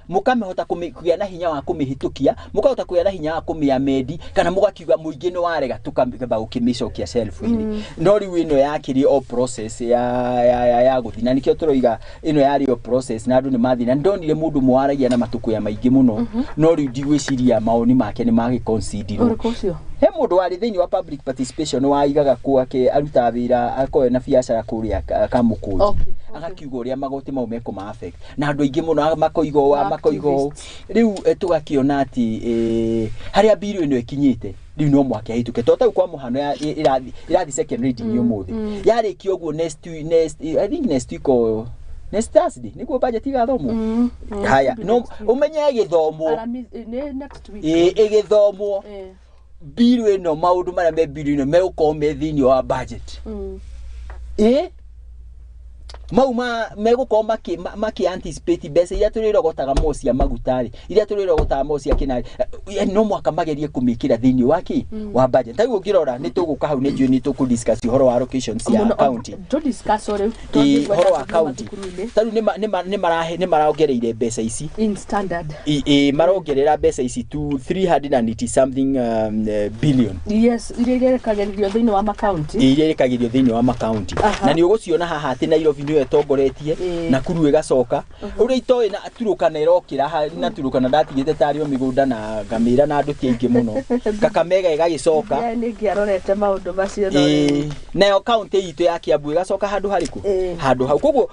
mũkamĩhota kũgĩa na hinya wa kũmĩhĩtũkia, mũkahota kũgĩa na hinya wa kũmĩamendi, kana mũgakiuga mũingĩ nĩ warega, tũkamba gũkĩmĩcokia shelf-inĩ. No rĩu ĩno yakĩrĩ o process ya gũthiĩ, na nĩkĩo tũroiga ĩno yarĩ o process na andũ nĩ mathiĩ, na nĩndonire mũndũ mwaragia na matũkũya maingĩ mũno, no rĩu ndigwĩciria maoni make nĩ magĩconsiderwo. Ũrĩkũ ũcio? He mũndũ warĩ thĩinĩ wa public participation waigaga kwake, arutaga wĩra, akorwo na biacara kũrĩa Kamũkũnji. Agakiuga ũrĩa magoti mau mekũma affect, na andũ aingĩ mũno makoiga ũũ, makoiga ũũ. Rĩu tũgakĩona atĩ harĩa bill ĩno ĩkinyĩte rĩu no mwaka ĩhĩtũke, to tau kwa mũhano ĩrathiĩ second reading ũmũthĩ. Yarĩkia ũguo, next, I think next week or next Thursday nĩguo budget igathomwo. Haya, no ũmenye ĩgĩthomwo Nĩ next week. Ĩ, ĩgĩthomwo bill ĩno, maũndũ marĩa me bill ĩno megũkorwo me thĩinĩ wa budget. Ĩ mau ma megũkorwo makĩ anticipate mbeca iria tũrĩrogotaga mo cia maguta rĩ, iria tũrĩrogotaga mo cia kĩnarĩ, no mwaka magerie kũmĩkĩra thĩinĩ wa kĩ wa budget. Ta rĩu ũngĩrora, nĩ tũgũka hau, nĩ njũĩ nĩ tũkũ discuss ũhoro wa allocation cia Mũno, county. tũ discuss o rĩu. Ĩ, ũhoro wa county Mathukuru-inĩ. Ta rĩu nĩ marongereire mbeca ici. In standard. Ĩ marongerera mbeca ici to 380 something billion. Yes, iria irerekagĩrĩrio thĩinĩ wa makaunti. Iria ĩrekagĩrio thĩinĩ wa makaunti. Na nĩ ũgũciona haha atĩ Nairobi nĩyo ĩtongoretie, Nakuru ĩgacoka, ũrĩa itoĩ na Turukana ĩrokĩra na Turukana ndatigĩte tarĩ o mĩgũnda na ngamĩra na andũ ti aingĩ mũno. Kakamega ĩgagĩcoka. Nĩ ngĩarorete maũndũ macio no Ĩĩ, nayo kaunti itũ ya Kiambu ĩgacoka handũ harĩkũ? Handũ hau. Koguo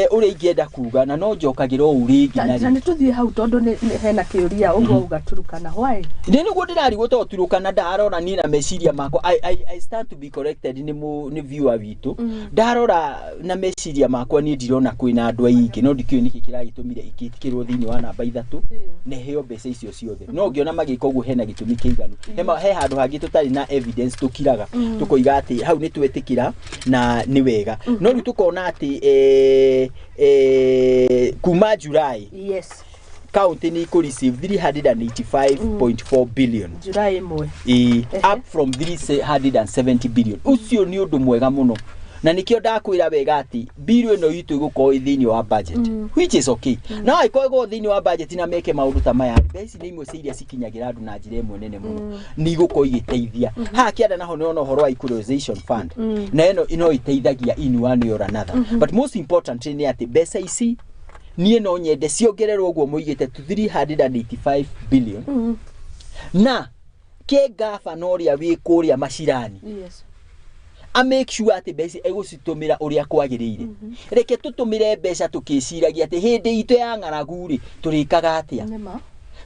ũrĩa ingĩenda kuga, na no njokagĩra ũũ rĩngĩ na na rĩngĩ. Nĩ tũthiĩ hau tondũ hena kĩũria ũguo uga Turukana, why? Nĩ nĩguo ndĩrarigwo, tondũ Turukana ndarora niĩ na meciria makwa, I stand to be corrected nĩ viewer witũ, ndarora na meciria makwa niĩ ndirona kwĩna andũ aingĩ, no ndikĩũĩ nĩkĩ kĩragĩtũmire ikĩtĩkĩrwo thĩinĩ wa namba 3 na ĩheo mbeca icio ciothe. No ngĩona magĩka ũguo hena gĩtũmi kĩiganu. He handũ hangĩ tũtarĩ na evidence, tũkiraga tũkoiga atĩ hau nĩ twetĩkĩra na nĩ wega, no rĩu tũkona atĩ kuma July. County nĩ ikũ receive 385.4 billion. July 1. Ĩĩ, up from 370 billion. Ũcio nĩ ũndũ mwega mũno, na nĩkĩo ndakwĩra wega atĩ bill ĩno itũ ĩgũkorwo ĩ thĩinĩ wa budget, which is okay. No angĩkorwo ĩgũkorwo thĩinĩ wa budget na meke maũndũ ta maya, mbeca ici nĩ imwe cia iria cikinyagĩra andũ na njĩra ĩmwe nene mũno, nĩ igũkorwo igĩteithia. Haha kĩanda naho nĩona ũhoro wa equalization fund, na ĩno no ĩteithagia in one way or another, but most important nĩ atĩ mbeca ici niĩ no nyende ciongererwo ũguo mũigĩte to 385 billion, na ke gavana ũrĩa wĩ kũrĩa macirani a make sure atĩ mbeca egũcitũmĩra ũrĩa kwagĩrĩire. Reke tũtũmĩre mbeca tũkĩciragia atĩ hĩndĩ itũ ya ng'aragu rĩ, tũrĩkaga atĩa? Nĩma.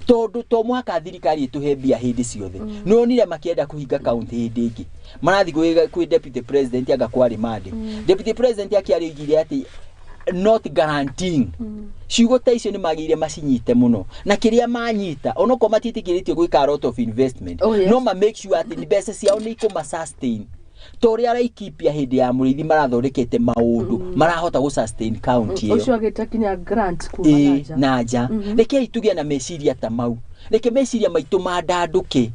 Tondũ to mũhaka thirikari ĩtũhe mbia hĩndĩ ciothe. Nĩ wonire makĩenda kũhinga kaunti hĩndĩ ĩngĩ, marathiĩ kwĩ deputy president, anga kwarĩ mande deputy president akĩarĩoigire atĩ not guaranteeing. Ciugo ta icio nĩ magĩrĩire macinyite mũno, na kĩrĩa manyita, onokorwo matiĩtĩkĩrĩtio gwĩka a lot of investment, no ma make sure atĩ nĩ mbeca ciao nĩ ikũma sustain, ta ũrĩa Laikipia hĩndĩ ya Mũrĩithi marathondekete maũndũ marahota gũ sustain county ĩyo. Ũcio agĩte kinya grant kuma na nja. Na nja. Rekei tũgĩe na meciria ta mau, reke meciria maitũ mandandũke,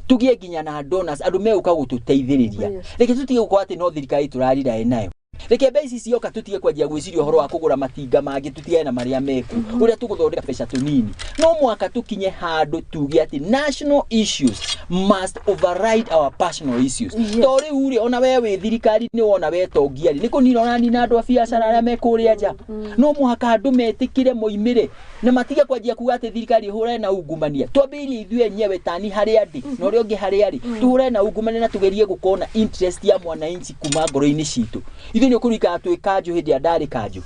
tũgĩe nginya na donors, andũ megũka gũtũteithĩrĩria. Reke tũtige gũkorwo atĩ no thirikari tũrarira nayo. Reke mbeca ici cioka tũtige kwanjia gwĩciria ũhoro wa kũgũra matinga mangĩ, tũtigane na marĩa meku, ũrĩa tũgũthondeka mbeca tũnini. No mwaka tũkinye handũ tuge atĩ national issues must override our personal issues. To rĩu rĩ, ona we wĩ thirikari nĩ wona wetongia rĩ, nĩ kũnina ũranina andũ a biacara arĩa me kũrĩa nja. No mũhaka andũ metĩkĩre moimĩre na matige kwanjia kuga atĩ thirikari ĩhũrane na ungumania. Twambĩrĩrie ithuĩ enyewe, tani harĩa ndĩ na ũrĩa ũngĩ harĩa arĩ, tũhũrane na ungumania na tũgerie gũkorwo na interest ya mwananchi kuma ngoro-inĩ citũ. Ithuĩ nĩ ũkũririkana twĩ kanjũ, hĩndĩ ĩrĩa ndarĩ kanjũ,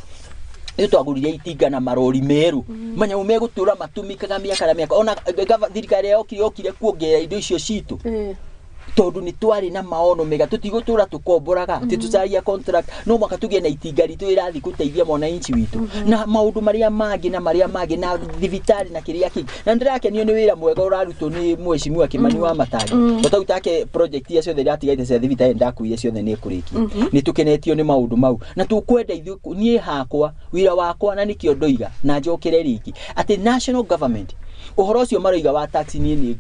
nĩ twagũrire itinga na marori merũ, manyamũ megũtũra matũmĩkaga mĩaka na mĩaka. Ona thirikari yokire, yokire kuongerera indo icio citũ, tondũ nĩ twarĩ na maono mega. Tũtigũtũra tũkomboraga atĩ tũcaragia contract. No mwaka tũgĩe na itinga ritũ rĩrathiĩ gũteithia mwananchi witũ na maũndũ marĩa mangĩ na marĩa mangĩ na thibitarĩ na kĩrĩa kĩngĩ. Na nĩndĩrakenio nĩ wĩra mwega ũrarutwo nĩ mheshimiwa Kimani wa Matangi. Tau take project iria ciothe iratigaite cia thibitarĩ ndakuire ciothe nĩ ekũrĩkia. Nĩ tũkenetio nĩ maũndũ mau na tũkwenda ithuĩ. Niĩ hakwa wĩra wakwa, na nĩkĩo ndoiga na njokere rĩngĩ atĩ national government, ũhoro ũcio maroiga wa tax, niĩ nĩ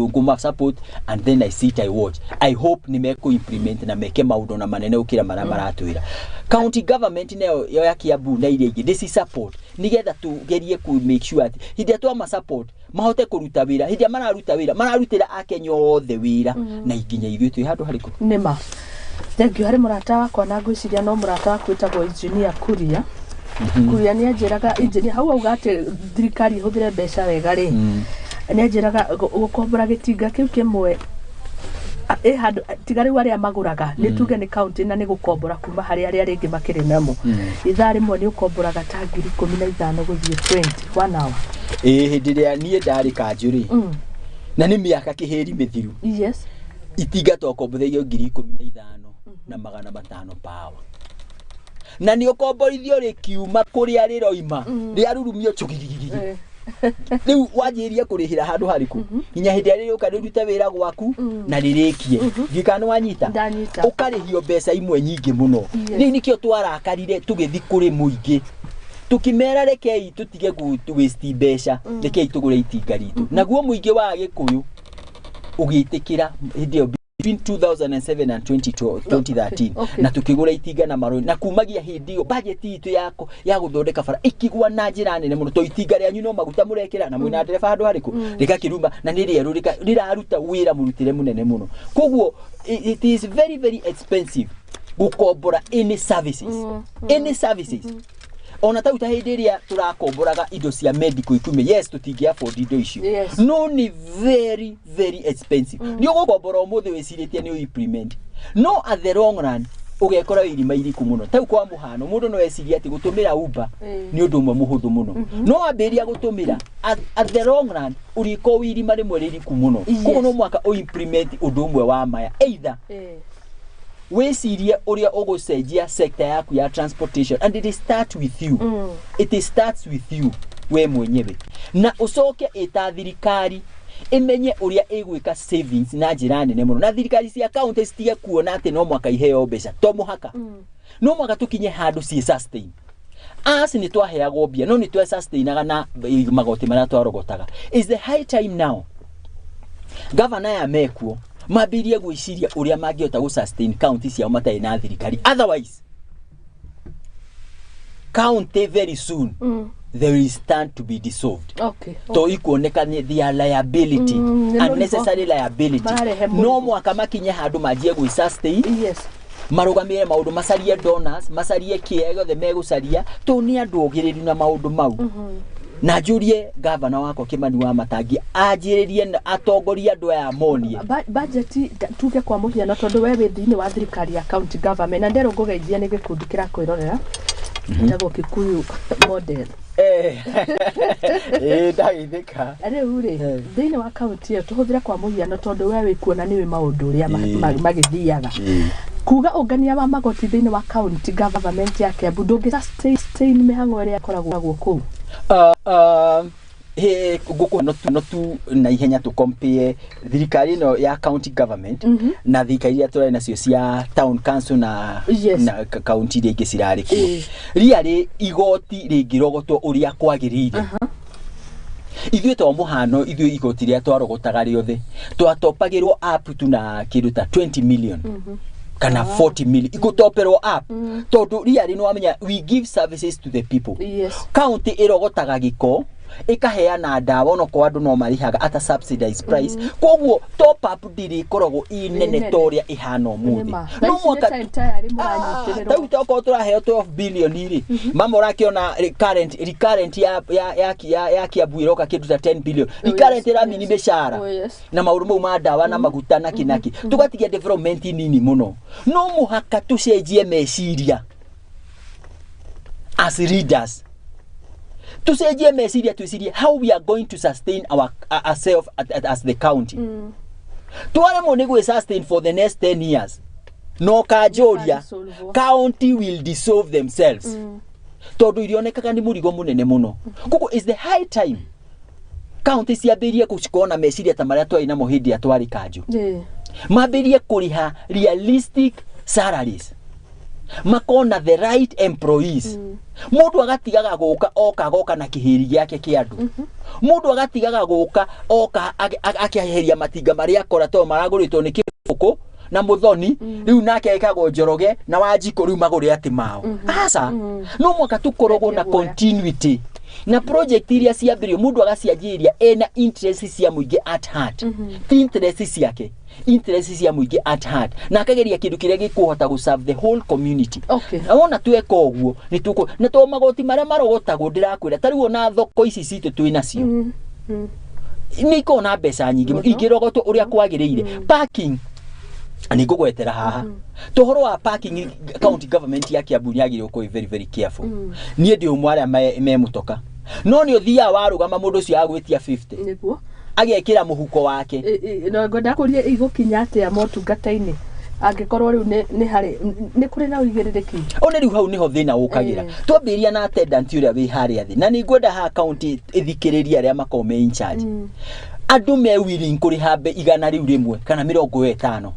ngũma support and then I sit, I watch. I hope nĩ mekũ implement na meke maũndũ na manene gũkĩra marĩa maratwĩra. County government nayo yo ya Kiambu na iria ingĩ ndĩci support, nĩgetha tũgerie ku make sure atĩ hĩndĩ ĩrĩa twama support mahote kũruta wĩra, hĩndĩ ĩrĩa mararuta wĩra mararutĩra akenya othe wĩra, na nginya ithuĩ twĩ handũ harĩkũ. Nĩma, thank you harĩ mũrata wakwa, na ngwĩciria no mũrata waku wĩtagwo Engineer Kuria. Kuria nĩ anjĩraga, engineer hau auga atĩ thirikari ĩhũthĩre mbeca wega rĩ, nĩ anjĩraga gũkombora gĩtinga kĩu kĩmwe ĩ handũ tiga rĩu arĩa magũraga, nĩ tuge nĩ county, na nĩ gũkombora kuma harĩ arĩa rĩngĩ makĩrĩ namo, ithaa rĩmwe nĩ ũkomboraga ta 15,000 gũthiĩ 20, one hour. Ĩĩ, hĩndĩ ĩrĩa niĩ ndarĩ kanjũ rĩ, na nĩ mĩaka kĩhĩri mĩthiru, itinga twakombothagio 15,500 pawa, na nĩ ũkomborithio rĩkiuma kũrĩa rĩroima rĩarurumio cũgigigigi. Rĩu wanjĩrĩrie kũrĩhĩra handũ harĩkũ nginya hĩndĩ ĩrĩa rĩrĩũka rĩrute wĩra gwaku na rĩrĩkie. Ndiũĩ kana nĩ wanyita. Ndanyita. Ũkarĩhio mbeca imwe nyingĩ mũno. Rĩu nĩkĩo twarakarire, tũgĩthi kũrĩ mũingĩ tũkĩmera rekei tũtige waste mbeca, rekei tũgũre itinga ritũ. Naguo mũingĩ wa Gĩkũyũ ũgĩtĩkĩra hĩndĩ ĩyo between 2007 and 2012, 2013, na tukĩgũra itinga na marori, na kumagia hĩndĩ ĩyo budget itũ ya gũthondeka bara ĩkĩgwa na njĩra nene mũno, to itinga rĩanyu no maguta mũrekĩra na mwĩna ndereba handũ harĩkũ, rĩgakĩruma na nĩ rĩerũ, rĩraruta wĩra mũrutĩre mũnene mũno. Koguo it is very very expensive gũkombora any services, any services. Ona tau ta hĩndĩ ĩrĩa tũrakomboraga indo cia medical equipment, yes, tũtingĩ afford indo icio, no nĩ very very expensive. Nĩ ũgũkombora ũmũthĩ wĩcirĩtie nĩ implement, no at the long run ũgekora wĩ irima iriku mũno. Tau kwa mũhano, mũndũ no ecirie atĩ gũtũmĩra Uber nĩ ũndũ ũmwe mũhũthũ mũno, no wambĩrĩria gũtũmĩra, at the long run ũrĩkorwo wĩ irima rĩmwe rĩriku mũno. Koguo no mũhaka ũ implement ũndũ ũmwe wa maya, either wĩcirie ũrĩa ũgũcenjia sector yaku ya transportation, and it start with you. It starts with you we mwenyewe, na ũcoke ĩta thirikari ĩmenye ũrĩa ĩgwĩka savings na njĩra nene mũno, na thirikari cia county citige kuona atĩ no mwaka iheo mbeca. To mũhaka, no mwaka tũkinye handũ ciĩ sustain. As nĩ twaheagwo mbia, no nĩ twesustainaga na magoti marĩa twarogotaga. Is the high time now gavana aya mekuo mambĩrĩrie gwĩciria ũrĩa mangĩhota gũ sustain county ciao matarĩ na thirikari. Otherwise county very soon they will stand to be dissolved, to ikuoneka nĩ their liability, nĩ mũrigo. Unnecessary liability. Mararehe mũrigo. No mwaka makinye handũ manjie gwĩ sustain, marũgamĩre maũndũ, macarie donors, macarie kĩrĩa gĩothe megũcaria, tondũ nĩ andũ ogĩrĩru na maũndũ mau. Na njũrie gavana wakwa Kĩmani wa Matangi anjĩrĩrie na atongorie andũ aya monie. Budget tuge kwa mũhiano, tondũ we wĩ thĩinĩ wa thirikari ya county government, na nderwo ngũgeithia nĩ gĩkundi kĩrakwĩrorera gĩtagwo Kikuyu Model. Ĩĩ, ndageithĩka. Rĩu rĩ, thĩinĩ wa kaunti ĩyo, tũhũthĩre kwa mũhiano, tondũ we wĩ kuona nĩ wĩ maũndũ ũrĩa magĩthiaga, kuga ũngania wa magoti thĩinĩ wa county government ya Kiambu ndũngĩ sustain mĩhang'o ĩrĩa ĩkoragwo kũu. He ngũkũ no tu na ihenya tũ compare thirikari ĩno ya county government na thirikari iria tũrarĩ nacio cia town council na na county iria ingĩ cirarĩ kuo. Riarĩ igoti rĩngĩrogotwo ũrĩa kwagĩrĩire, ithuĩ to mũhano, ithuĩ igoti rĩrĩa twarogotaga rĩothe twatopagĩrwo up tu na kĩndũ ta 20 million kana 40 million igũtoperwo up, tondũ riarĩ nĩ wamenya we give services to the people. County ĩrogotaga gĩko, ĩkaheana ndawa, onokorwo andũ no marĩhaga at a subsidized price. Koguo top up ndĩrĩ ĩkoragwo ĩ nene nene. Ta ũrĩa ĩhana ũmũthĩ. Nĩma. No Thaa ici nĩ mwaka ta entirely mũranyitĩrĩrwo. Tarĩu tokorwo tũraheo 12 billion rĩ, mama ũrakĩona recurrent ya Kiambu ĩroka kĩndũ ta 10 billion recurrent, ĩramini mĩcara na maũndũ mau ma ndawa na maguta na kĩnaki, tũgatigia development nini mũno. No mũhaka tũcenjie meciria as leaders, tucenjie meciria, twĩcirie how we are going to sustain ourselves as the county. Twaremwo nĩ gwĩ sustain for the next 10 years, no kanjũria, Nĩkadissolve. County will dissolve themselves, tondũ irionekaga nĩ mũrigo mũnene mũno. Koguo is the high time county ciambĩrĩrie gũkorwo na meciria ta marĩa twarĩ namo hĩndĩ ĩrĩa twarĩ kanjũ, mambĩrĩrie kũrĩha realistic salaries, makona the right employees. Mũndũ agatigaga gũka oka agoka na kĩhĩri gĩake kĩa andũ, mũndũ agatigaga gũka oka akĩeheria matinga marĩa akora tondũ maragũrĩtwo nĩ kĩbũkũ na mũthoni, rĩu nake ekagwo Njoroge na Wanjikũ, rĩu magũre atĩ mao. Aca, no mwaka tũkoragwo na Rekie guoya. Continuity na project iria ciambĩrĩrio, mũndũ agacianjĩrĩria ena interest cia mũingĩ at heart, ti interest ciake, interest cia mũingĩ at heart, na akageria kĩndũ kĩrĩa gĩkũhota gũ serve the whole community. Na wona tweka ũguo nĩ tũkũ na to magoti marĩa marogotagwo, ndĩrakwĩra, ta rĩu ona thoko ici citũ twĩ nacio nĩ ikoragwo na mbeca nyingĩ mũno Mũno. ingĩrogotwo ũrĩa kwagĩrĩire. Parking nĩ ngũgwetera haha tũhoro wa parking, county government ya Kiambu nĩ yagĩrĩirwo gũkorwo ĩ very very careful. Niĩ ndĩ ũmwe arĩa me mũtoka, no nĩ ũthiaga warũgama, mũndũ ũcio agwĩtia 50, agekĩra mũhuko wake. No ngwenda kũria, igũkinya atĩa motungata-inĩ angĩkorwo rĩu nĩ harĩ nĩ kũrĩ na ũigĩrĩrĩki? O nĩ rĩu hau nĩho thĩna ũkagĩra. Twambĩrĩria na attendant ũrĩa wĩ harĩa thĩ, na nĩ ngwenda haha county ĩthikĩrĩrie arĩa makoragwo me in charge. Andũ me willing kũrĩha 100 kana 50,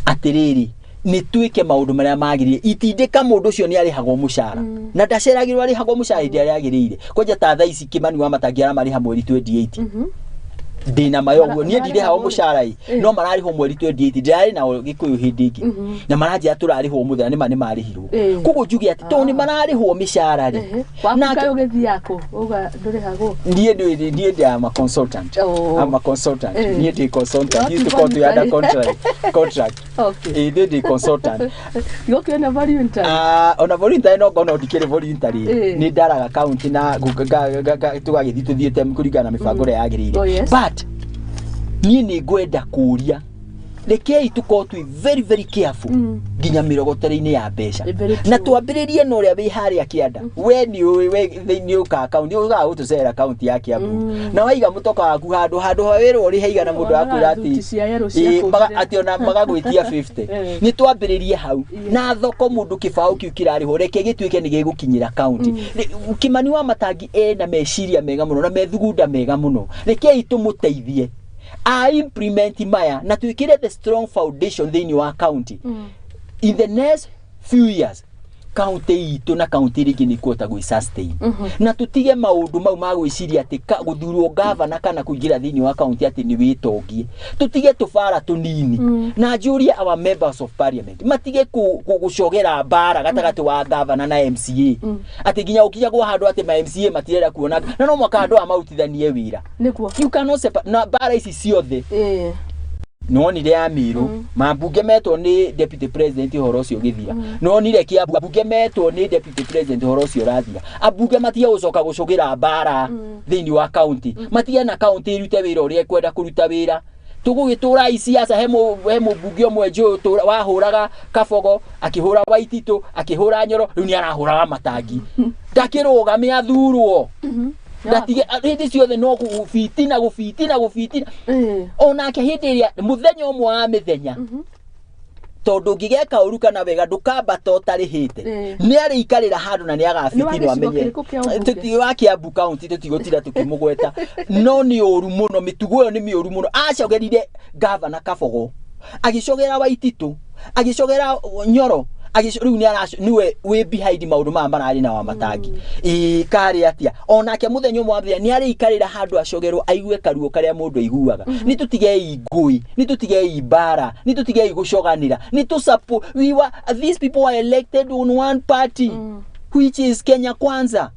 atĩrĩrĩ, nĩ twĩke maũndũ marĩa magĩrĩire. Itindĩka mũndũ ũcio nĩ arĩhagwo mũcara na ndaceragĩrwo, arĩhagwo mũcara hĩndĩ ĩrĩa yagĩrĩire. Kwanja ta thaa ici Kĩmani wa Matangi aramarĩha mweri 28. Ndĩna mayo ũguo niĩ ndirĩhagwo mũcara ĩ, no mararĩhwo mweri 28. Ndĩrarĩ nao Gĩkũyũ hĩndĩ ĩngĩ na maranjĩra tũrarĩhwo mũthenya, nĩma nĩ marĩhirwo. Koguo njuge atĩ tondũ nĩ mararĩhwo mĩcara rĩ, Waku nake- kaĩ ũgĩthiaga kũ uga ndũrĩhagwo? Niĩ ndĩ am a consultant. I'm a consultant. Niĩ ndĩ consultant. Not Ithuĩ tũkoragwo twĩ under voluntary. contract. Ĩ, niĩ ndĩ consultant. Gũkĩona voluntary. Ah, ona voluntary no ngona ndikĩrĩ voluntary. Nĩ ndaraga county na tũgagĩthiĩ tũthiĩte kũringana na mĩbango ĩrĩa yagĩrĩire. But niĩ nĩ ngwenda kũũria, rekei tũkorwo twĩ very very careful nginya mĩrogotere-inĩ ya mbeca, Very na true. twambĩrĩrie na ũrĩa wĩ harĩa kĩanda. We nĩ ũĩ, we nĩ ũkaga kaunti, ũkaga gũtũcerera kaunti ya Kiambu, na waiga mũtoka waku handũ handũ ha wĩrwo ũrĩhe igana, mũndũ Wonaga akwĩra thuti atĩ cia yellow cia Ĩ, kũu zile. atĩ ona magagwĩtia 50. Nĩ twambĩrĩrie hau na thoko, mũndũ kĩbaũ kĩu kĩrarĩhwo reke gĩtuĩke nĩ gĩgũkinyĩra kaunti. Kĩmani wa Matangi ena meciria mega mũno na methugunda mega mũno, rekei tũmũteithie a implement maya na twĩkĩre the strong foundation thĩinĩ wa county. In the next few years, Kaunti itũ na kaunti iria ingĩ nĩ ikuhota gwĩ sustain, na tũtige maũndũ mau ma gwĩciria atĩ gũthurwo gavana kana kũingĩra thĩinĩ wa kaunti atĩ nĩ wĩtongie. Tũtige tũbara tũnini, na njũrie our members of parliament matige gũcogera mbara gatagatĩ wa gavana na MCA, atĩ nginya ũkinya gwa handũ atĩ ma MCA matirenda kuona, na no mwaka andũ aya marutithanie wĩra. You cannot separate na mbara ici ciothe. Nĩwonire ya Mĩrũ, mambunge metwo nĩ deputy president, ũhoro ũcio ũgĩthira. Nĩwonire Kĩambu, ambunge metwo nĩ deputy president, ũhoro ũcio ũrathira. Ambunge matige gũcoka gũcũgĩra mbara thĩinĩ wa county, matige na county ĩrute wĩra ũrĩa ĩkwenda kũruta wĩra. Tũgũgĩtũra isiasa. He mũmbunge ũmwe njũĩ wahũraga Kabogo, akĩhũra Waititũ, akĩhũra Nyoro, rĩu nĩ arahũraga Matangi. Ndakĩrũgame athurwo, ndatige hĩndĩ ciothe no gũbitina, gũbitina, gũbitina. Onake hĩndĩ ĩrĩa mũthenya ũmwe wa mĩthenya, tondũ ũngĩgeka ũru kana wega ndũkambata ũtarĩhĩte, nĩ arĩikarĩra handũ na nĩ Nĩ wa agabitinwo. gĩcigo Amenye kĩrĩkũ kĩa ũmbunge? Wa Kiambu county, tũtigũtinda tũkĩmũgweta, no nĩ ũru mũno, mĩtugo ĩyo nĩ mĩũru mũno. Acogerire gavana Kabogo, agĩcogera Waititũ, agĩcogera Nyoro, rĩu nĩ araco nĩwe wĩ behind maũndũ maya mararĩ na Wamatangi. Ĩĩ, karĩ atĩa? Onake mũthenya ũmwe wa mĩthenya nĩ arĩikarĩra handũ acogerwo, aigue karuo karĩa mũndũ aiguaga. Nĩ tũtigei ngũi, nĩ tũtigei mbara, nĩ tũtigei gũcoganĩra, nĩ tũ support. We were These people were elected on one party, which is Kenya Kwanza,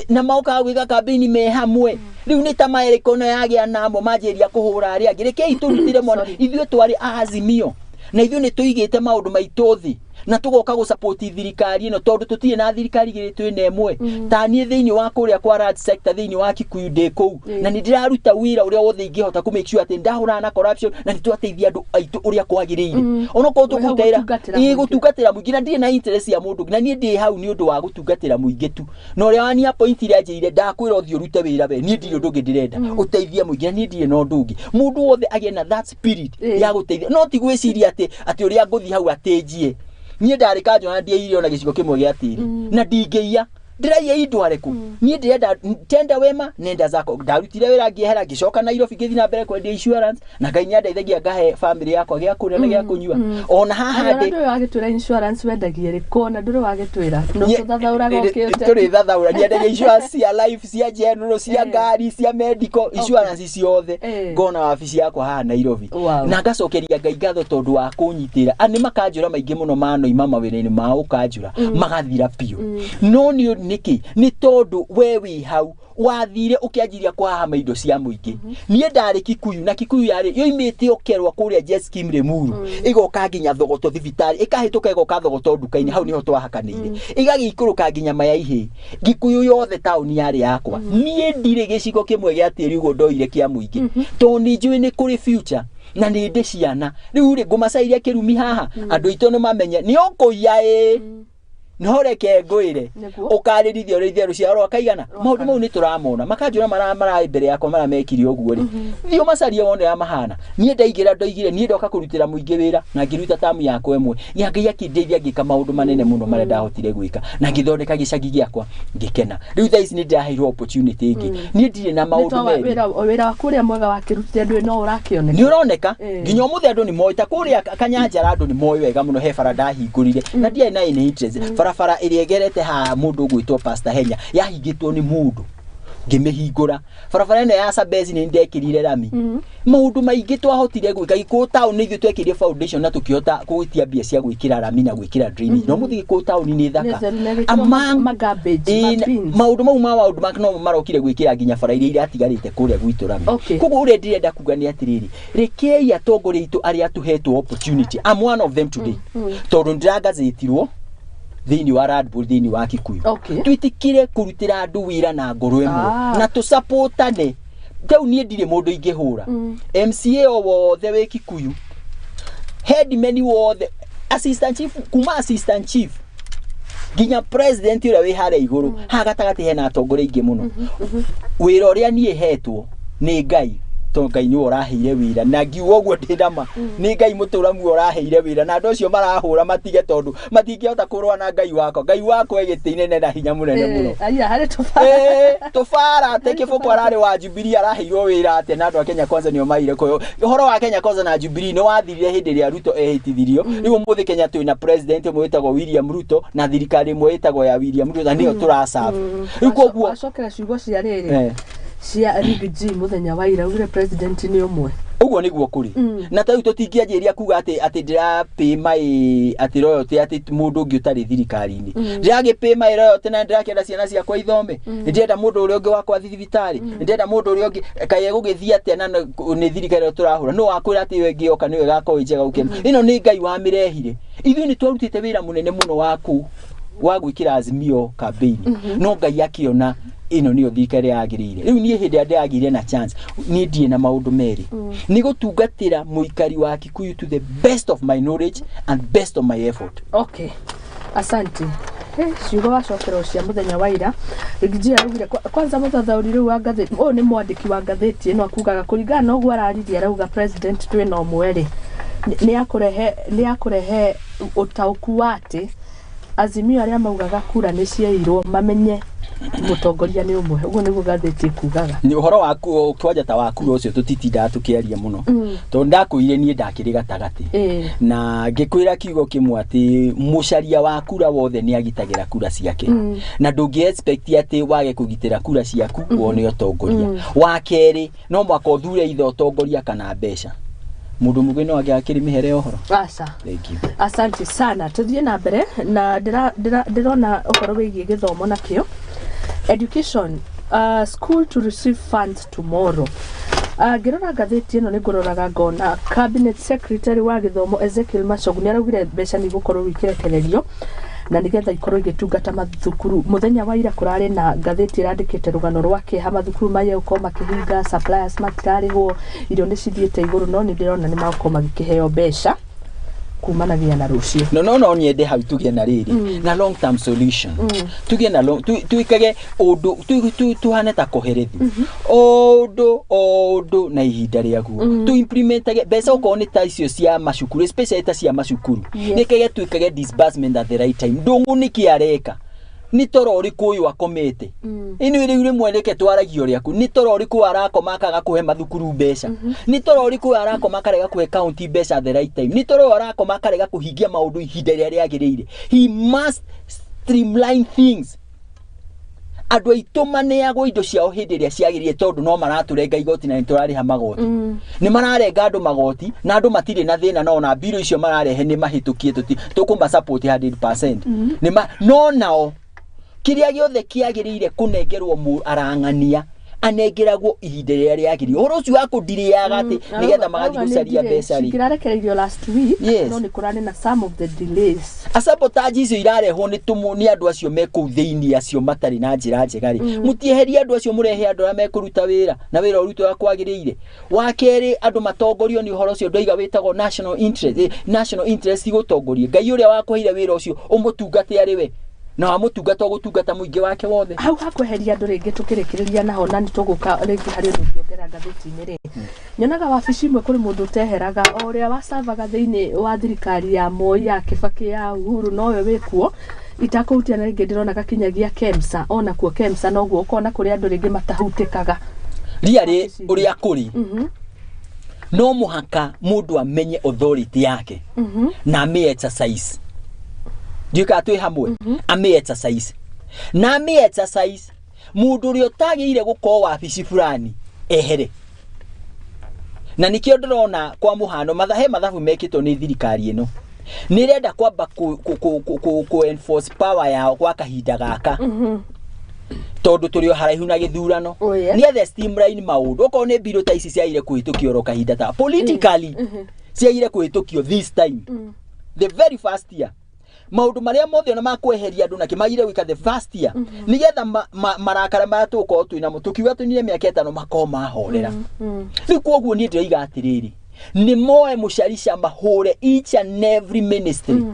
na mokaga gwĩka kambĩini me hamwe. Rĩu nĩ ta maerĩkono yagĩa namo manjĩria kũhũra arĩa angĩ. Rekei tũrutĩre mwana. Sorry. Ithuĩ twarĩ Azimio na ithuĩ nĩ tũigĩte maũndũ maitũ thĩ na tũgoka gũsupport thirikari ĩno, tondũ tũtirĩ na thirikari igĩrĩ, twĩ na ĩmwe. Ta niĩ thĩinĩ wa kũrĩa kwa Rad sector thĩinĩ wa Kikuyu ndĩ kũu, na nĩ ndĩraruta wĩra ũrĩa wothe ingĩhota kũ make sure atĩ ndahũrana na corruption na nĩ twateithia andũ aitũ ũrĩa kwagĩrĩire, onokorwo Wĩ hau tũkũruta wĩra. gũtungatĩra Ĩĩ, mũingĩ. Gũtungatĩra mũingĩ, na ndirĩ na interest ya mũndũ ũngĩ, na niĩ ndĩ hau nĩ ũndũ wa gũtungatĩra mũingĩ tu. Na ũrĩa wani appoint iria anjĩire, ndakwĩra ũthiĩ ũrute wĩra we, niĩ ndirĩ ũndũ ũngĩ ndĩrenda, ũteithie mũingĩ, na niĩ ndirĩ na ũndũ ũngĩ. Mũndũ wothe agĩe na that spirit ya gũteithia, no ti gwĩciria atĩ ũrĩa ngũthiĩ hau atĩ njie. Niĩ ndarĩ kanjũ na ndiaire ona gĩcigo kĩmwe gĩa tĩri, na ndingĩiya. Ndĩraiya indware kũ? Niĩ ndĩrenda tenda wema nenda zako. Ndarutire wĩra, ngĩehera, ngĩcoka Nairobi, ngĩthiĩ na mbere kwendia insurance, na Ngai nĩandeithagia ngahe family yakwa gĩa kũrĩa na gĩa kũnyua ona haha Ona ndĩ. ndũrĩ wagĩtwĩra insurance wendagia ĩrĩkũ, ona ndũrĩ wagĩtwĩra no tũthathaũraga ũkĩte. Tũrĩ thathaũra. Nyendagia insurance cia life, cia general, cia ngari, cia medical insurance ciothe. Ngona wabici yakwa haha Nairobi, na ngacokeria Ngai ngatho tondũ wa kũnyitĩra. Nĩ makanjũra maingĩ mũno manoima mawĩra-inĩ ma ũkanjũra magathira biũ, no nĩ nĩkĩ? Nĩ tondũ we wĩ hau wathire ũkĩanjiria kũhahama indo cia mũingĩ. Niĩ ndarĩ Kikuyu, na Kikuyu yarĩ yoimĩte Ũkerwa kũrĩa Jeskim Limuru, ĩgoka nginya Thogoto thibitarĩ, ĩkahĩtũka ĩgoka Thogoto nduka-inĩ, hau nĩho twahakanĩire, ĩgagĩikũrũka nginya Mayaihĩ. Gikuyu yothe taũni yarĩ yakwa. Niĩ ndirĩ gĩcigo kĩmwe gĩa tĩri ũguo ndoire kĩa mũingĩ, tondũ nĩ njũĩ nĩ kũrĩ future na nĩ ndĩ ciana. Rĩu rĩ, ngũmacairia kĩrumi haha, andũ aitũ nĩ mamenye nĩ ũkũiya. Ĩ no reke ngwĩre, ũkarĩrithia ũrĩithia rũciaro rwa kaigana. Maũndũ mau nĩ tũramona makanjũra mara mararĩ mbere yakwa mara mekire ũguo rĩ, thiĩ ũmacarie wone ũrĩa mahana. Niĩ ndaigĩra, ndoigire niĩ ndoka kũrutĩra mũingĩ wĩra, na ngĩruta tamu yakwa ĩmwe ya Ngai akĩndeithia, ngĩka maũndũ manene mũno marĩa ndahotire gwĩka, na ngĩthondeka gĩcagi gĩakwa ngĩkena. Rĩu thaa ici nĩ ndĩraheirwo opportunity ĩngĩ. Niĩ ndirĩ na maũndũ merĩ. Wĩra waku ũrĩa mwega wakĩrutire ndũĩ no ũrakĩoneka. Nĩ ũroneka. Nginya ũmũthĩ andũ nĩ moĩ, ta kũrĩa Kanyanjara andũ nĩ moĩ wega mũno he bara ndahingũrire na ndiarĩ na any interest. Barabara ĩrĩa ĩgerete haha mũndũ ũgwĩtwo Pastor Henya yahingĩtwo nĩ mũndũ, ngĩmĩhingũra. Barabara ĩno ya Sabezi nĩ ndekĩrire rami. Maũndũ maingĩ twahotire gwĩka. Gĩkũyũ town nĩ ithuĩ twekĩrire foundation na tũkĩhota gwĩtia mbia cia gwĩkĩra rami na gwĩkĩra drainage, no mũthĩ Gĩkũyũ town nĩ thaka. Nĩ theru, na ĩgĩkĩrwo ma garbage, ma bins. Maũndũ mau ma maũndũ ma no marokire gwĩkĩra nginya bara iria iratigarĩte kũrĩa gwitũ rami. Koguo ũrĩa ndĩrenda kuga nĩ atĩrĩrĩ, rekei atongoria aitũ arĩa tũhetwo opportunity, I'm one of them today, tondũ ndĩrangazĩtirwo thĩinĩ wa Radboard thĩinĩ wa Kikuyu, twĩtĩkĩre kũrutĩra andũ wĩra na ngoro ĩmwe na tũsapotane. Rĩu niĩ ndirĩ mũndũ ingĩhũra. MCA o wothe wĩ Kikuyu, headman wothe, assistant chief, kuma assistant chief nginya president ũrĩa wĩ harĩa igũrũ, haha gatagatĩ hena atongoria aingĩ mũno. Wĩra ũrĩa niĩ hetwo nĩ Ngai To Ngai nĩwe ũraheire wĩra, na ngiuga ũguo ndĩ nama, nĩ Ngai mũtũra muoyo ũraheire wĩra, na andũ acio marahũra matige, tondũ matingĩhota kũrũa na Ngai wakwa. Ngai wakwa e gĩtĩ-inĩ na hinya mũnene mũno. Aya harĩ tũbara. Tũbara atĩ Kĩbũkũ ararĩ wa Jubilee, araheirwo wĩra atĩa? Na andũ a Kenya Kwanza nĩo maire kũheo ũhoro wa Kenya Kwanza na Jubilee nĩ wathirire hĩndĩ ĩrĩa Ruto ehĩtithirio. Rĩu ũmũthĩ Kenya twĩna president ũmwe wĩtagwo William Ruto na thirikari ĩmwe ĩtagwo ya William Ruto, na nĩyo tũraserve rĩu. Koguo wacokera ciugo cia rĩrĩ cia Riggy G mũthenya wa ira, augire president nĩ ũmwe. Ũguo nĩguo kũrĩ. Na ta rĩu tũtingĩanjĩria kuga atĩ ndĩrapay my atĩ royalty atĩ mũndũ ũngĩ ũtarĩ thirikari-inĩ. Ndĩragĩpay my royalty na ndĩrakĩenda ciana ciakwa ithome, nĩndĩrenda mũndũ ũrĩa ũngĩ wakwa athiĩ thibitarĩ, nĩndĩrenda mũndũ ũrĩa ũngĩ kaĩ egũgĩthiĩ atĩa? Na nĩ thirikari ĩrĩa tũrahũra no wakwĩra atĩ ĩyo ĩngĩ yoka nĩyo ĩgakorwo ĩ njega gũkĩra ĩno. Nĩ Ngai wamĩrehire. Ithuĩ nĩ twarutĩte wĩra mũnene mũno wa gwĩkĩra Azimio campaign, no Ngai akĩona ĩno nĩyo thirikari yagĩrĩire. Rĩu niĩ hĩndĩ ĩrĩa ndĩragĩire na chance, niĩ ndirĩ na maũndũ merĩ, nĩ gũtungatĩra mũikari wa Kikuyu to the best of my knowledge and best of my effort. Okay, asante. Ciugo wacokerwo cia mũthenya wa ira, Riggy G araugire kwanza mũthathaũri rĩu wa ngathĩti ũyũ nĩ mwandĩki wa ngathĩti ĩno, akugaga kũringana na ũguo araririe, arauga president twĩna ũmwe rĩ, nĩ akũrehe ũtaũku wa atĩ Azimio arĩa maugaga kura nĩ ciairwo mamenye mũtongoria nĩ ũmwe. Ũguo nĩguo ngathĩti ĩkugaga. Nĩ ũhoro wa kwanja ta wa kura ũcio tũtitindaga tũkĩaria mũno, tondũ ndakwĩrire niĩ ndakĩrĩ gatagatĩ na ngĩkwĩra kiugo kĩmwe atĩ mũcaria wa kura wothe nĩ agitagĩra kura ciake, na ndũngĩ expect atĩ wage kũgitĩra kura ciaku wone ũtongoria. Wa kerĩ, no mwaka ũthure ithe ũtongoria kana mbeca. Mũndũ mũgĩ no angĩ akĩrĩ mĩhere ya ũhoro. Aca. Thank you. Asante sana. Tuthiĩ na mbere na ndĩrona ũhoro wĩgiĩ gĩthomo nakĩo, education, school to receive funds tomorrow. Ngĩrora ngathĩti ĩno nĩ ngũroraga ngona cabinet secretary wa gĩthomo Ezekiel Machogu nĩ araugire mbeca nĩ igũkorwo ikĩrekererio na nĩgetha ikorwo igĩtungata mathukuru. Mũthenya wa ira kũrarĩ na ngathĩti ĩrandĩkĩte rũgano rwa kĩeha, mathukuru maya gũkorwo makĩhinga, suppliers matirarĩhwo, irio nĩ cithiĩte igũrũ, no nĩ ndĩrona nĩ magũkorwo magĩkĩheo mbeca kumanagia na rũciũ. No nyende hau tuge na rĩrĩ na long term solution, tuge na long twĩkage ũndũ tuhane ta koherethu, o ũndũ o ũndũ na ihinda rĩaguo, tu implementage mbeca okorwo nĩ ta icio cia macukuru, especially ta cia macukuru. Nĩkage twĩkage disbursement at the right time. Ndũng'ũ nĩkĩ areka? Nĩ toro ũrĩkũ ũyũ akomete? Ĩno rĩu rĩmwe reke twaragia ũrĩa nĩ toro ũrĩkũ arakoma akaga kũhe mathukuru mbeca? Nĩ toro ũrĩkũ ũyũ arakoma akarega kũhe county mbeca at the right time? Nĩ toro ũyũ arakoma akarega kũhingia maũndũ ihinda rĩrĩa rĩagĩrĩire? He must streamline things. Andũ aitũ maneagwo indo ciao hĩndĩ ĩrĩa ciagĩrĩire, tondũ no maratũrenga igoti na nĩ tũrarĩha magoti. Nĩ mararenga andũ magoti na andũ matirĩ na thĩna, no ona mbirũ icio mararehe nĩ mahĩtũkie, tũti tũkũma support 100%. Nĩ ma no nao kĩrĩa gĩothe kĩagĩrĩire kũnengerwo arang'ania anengeragwo ihinda rĩrĩa rĩagĩrĩire. Ũhoro ũcio wa kũndirĩaga atĩ nĩgetha magathiĩ gũcaria mbeca rĩ. Cingĩrarekereirio last week. Yes. No nĩ kũrarĩ na some of the delays. A sabotage icio irarehwo nĩ tũmũ nĩ andũ acio me kũu thĩinĩ, acio matarĩ na njĩra njega rĩ. Mũtieherie andũ acio, mũrehe andũ arĩa mekũruta wĩra na wĩra ũrutwo ũrĩa kwagĩrĩire. Wa kerĩ, andũ matongorio nĩ ũhoro ũcio ndoiga wĩtagwo national interest. National interest igũtongorie. Ngai ũrĩa wakũheire wĩra ũcio ũmũtungate arĩ we, na wamũtungata ũgũtungata mũingĩ wake wothe. Hau hakweheria andũ rĩngĩ tũkĩrĩkĩrĩria naho, na nĩ tũgũka rĩngĩ harĩ ũndũ ũngĩongera ngathĩti-inĩ rĩ, nyonaga wabici imwe kũrĩ mũndũ ũteheraga, o ũrĩa wacavaga thĩinĩ wa thirikari ya Moi, ya Kibaki, ya Uhuru, nowe wĩkuo itakũhutia. Na rĩngĩ ndĩronaga kinyagia KEMSA, onakuo KEMSA noguo ũkona kũrĩ andũ rĩngĩ matahutĩkaga. Riarĩ ũrĩa kũrĩ, no mũhaka mũndũ amenye authority yake na amĩ exercise. Ndiũĩ kana twĩ hamwe. Amĩ exercise na amĩ exercise. Mũndũ ũrĩa ũtagĩrĩire gũkorwo wabici fulani ehere. Na nĩkĩo ndĩrona kwa mũhano he mathabu mekĩtwo nĩ thirikari ĩno, nĩ ĩrenda kwamba ku enforce power yao gwa kahinda gaka, tondũ tũrĩ o haraihu na gĩthurano. Oh, yes. Nĩgetha streamline maũndũ, okorwo nĩ mbirũ ta ici ciagire kũhĩtũkio oro kahinda ta politically ciagire kũhĩtũkio this time, the very first year, maũndũ marĩa mothe ona makweheria andũ nakĩ magire gwĩka the first year, nĩgetha marakara marĩa tũgũkorwo twĩ namo tũkiuga tũnine mĩaka 5 makorwo mahorera. Rĩu koguo niĩ ndĩroiga atĩrĩrĩ, nĩ moe mũcarica mahũre each and every ministry.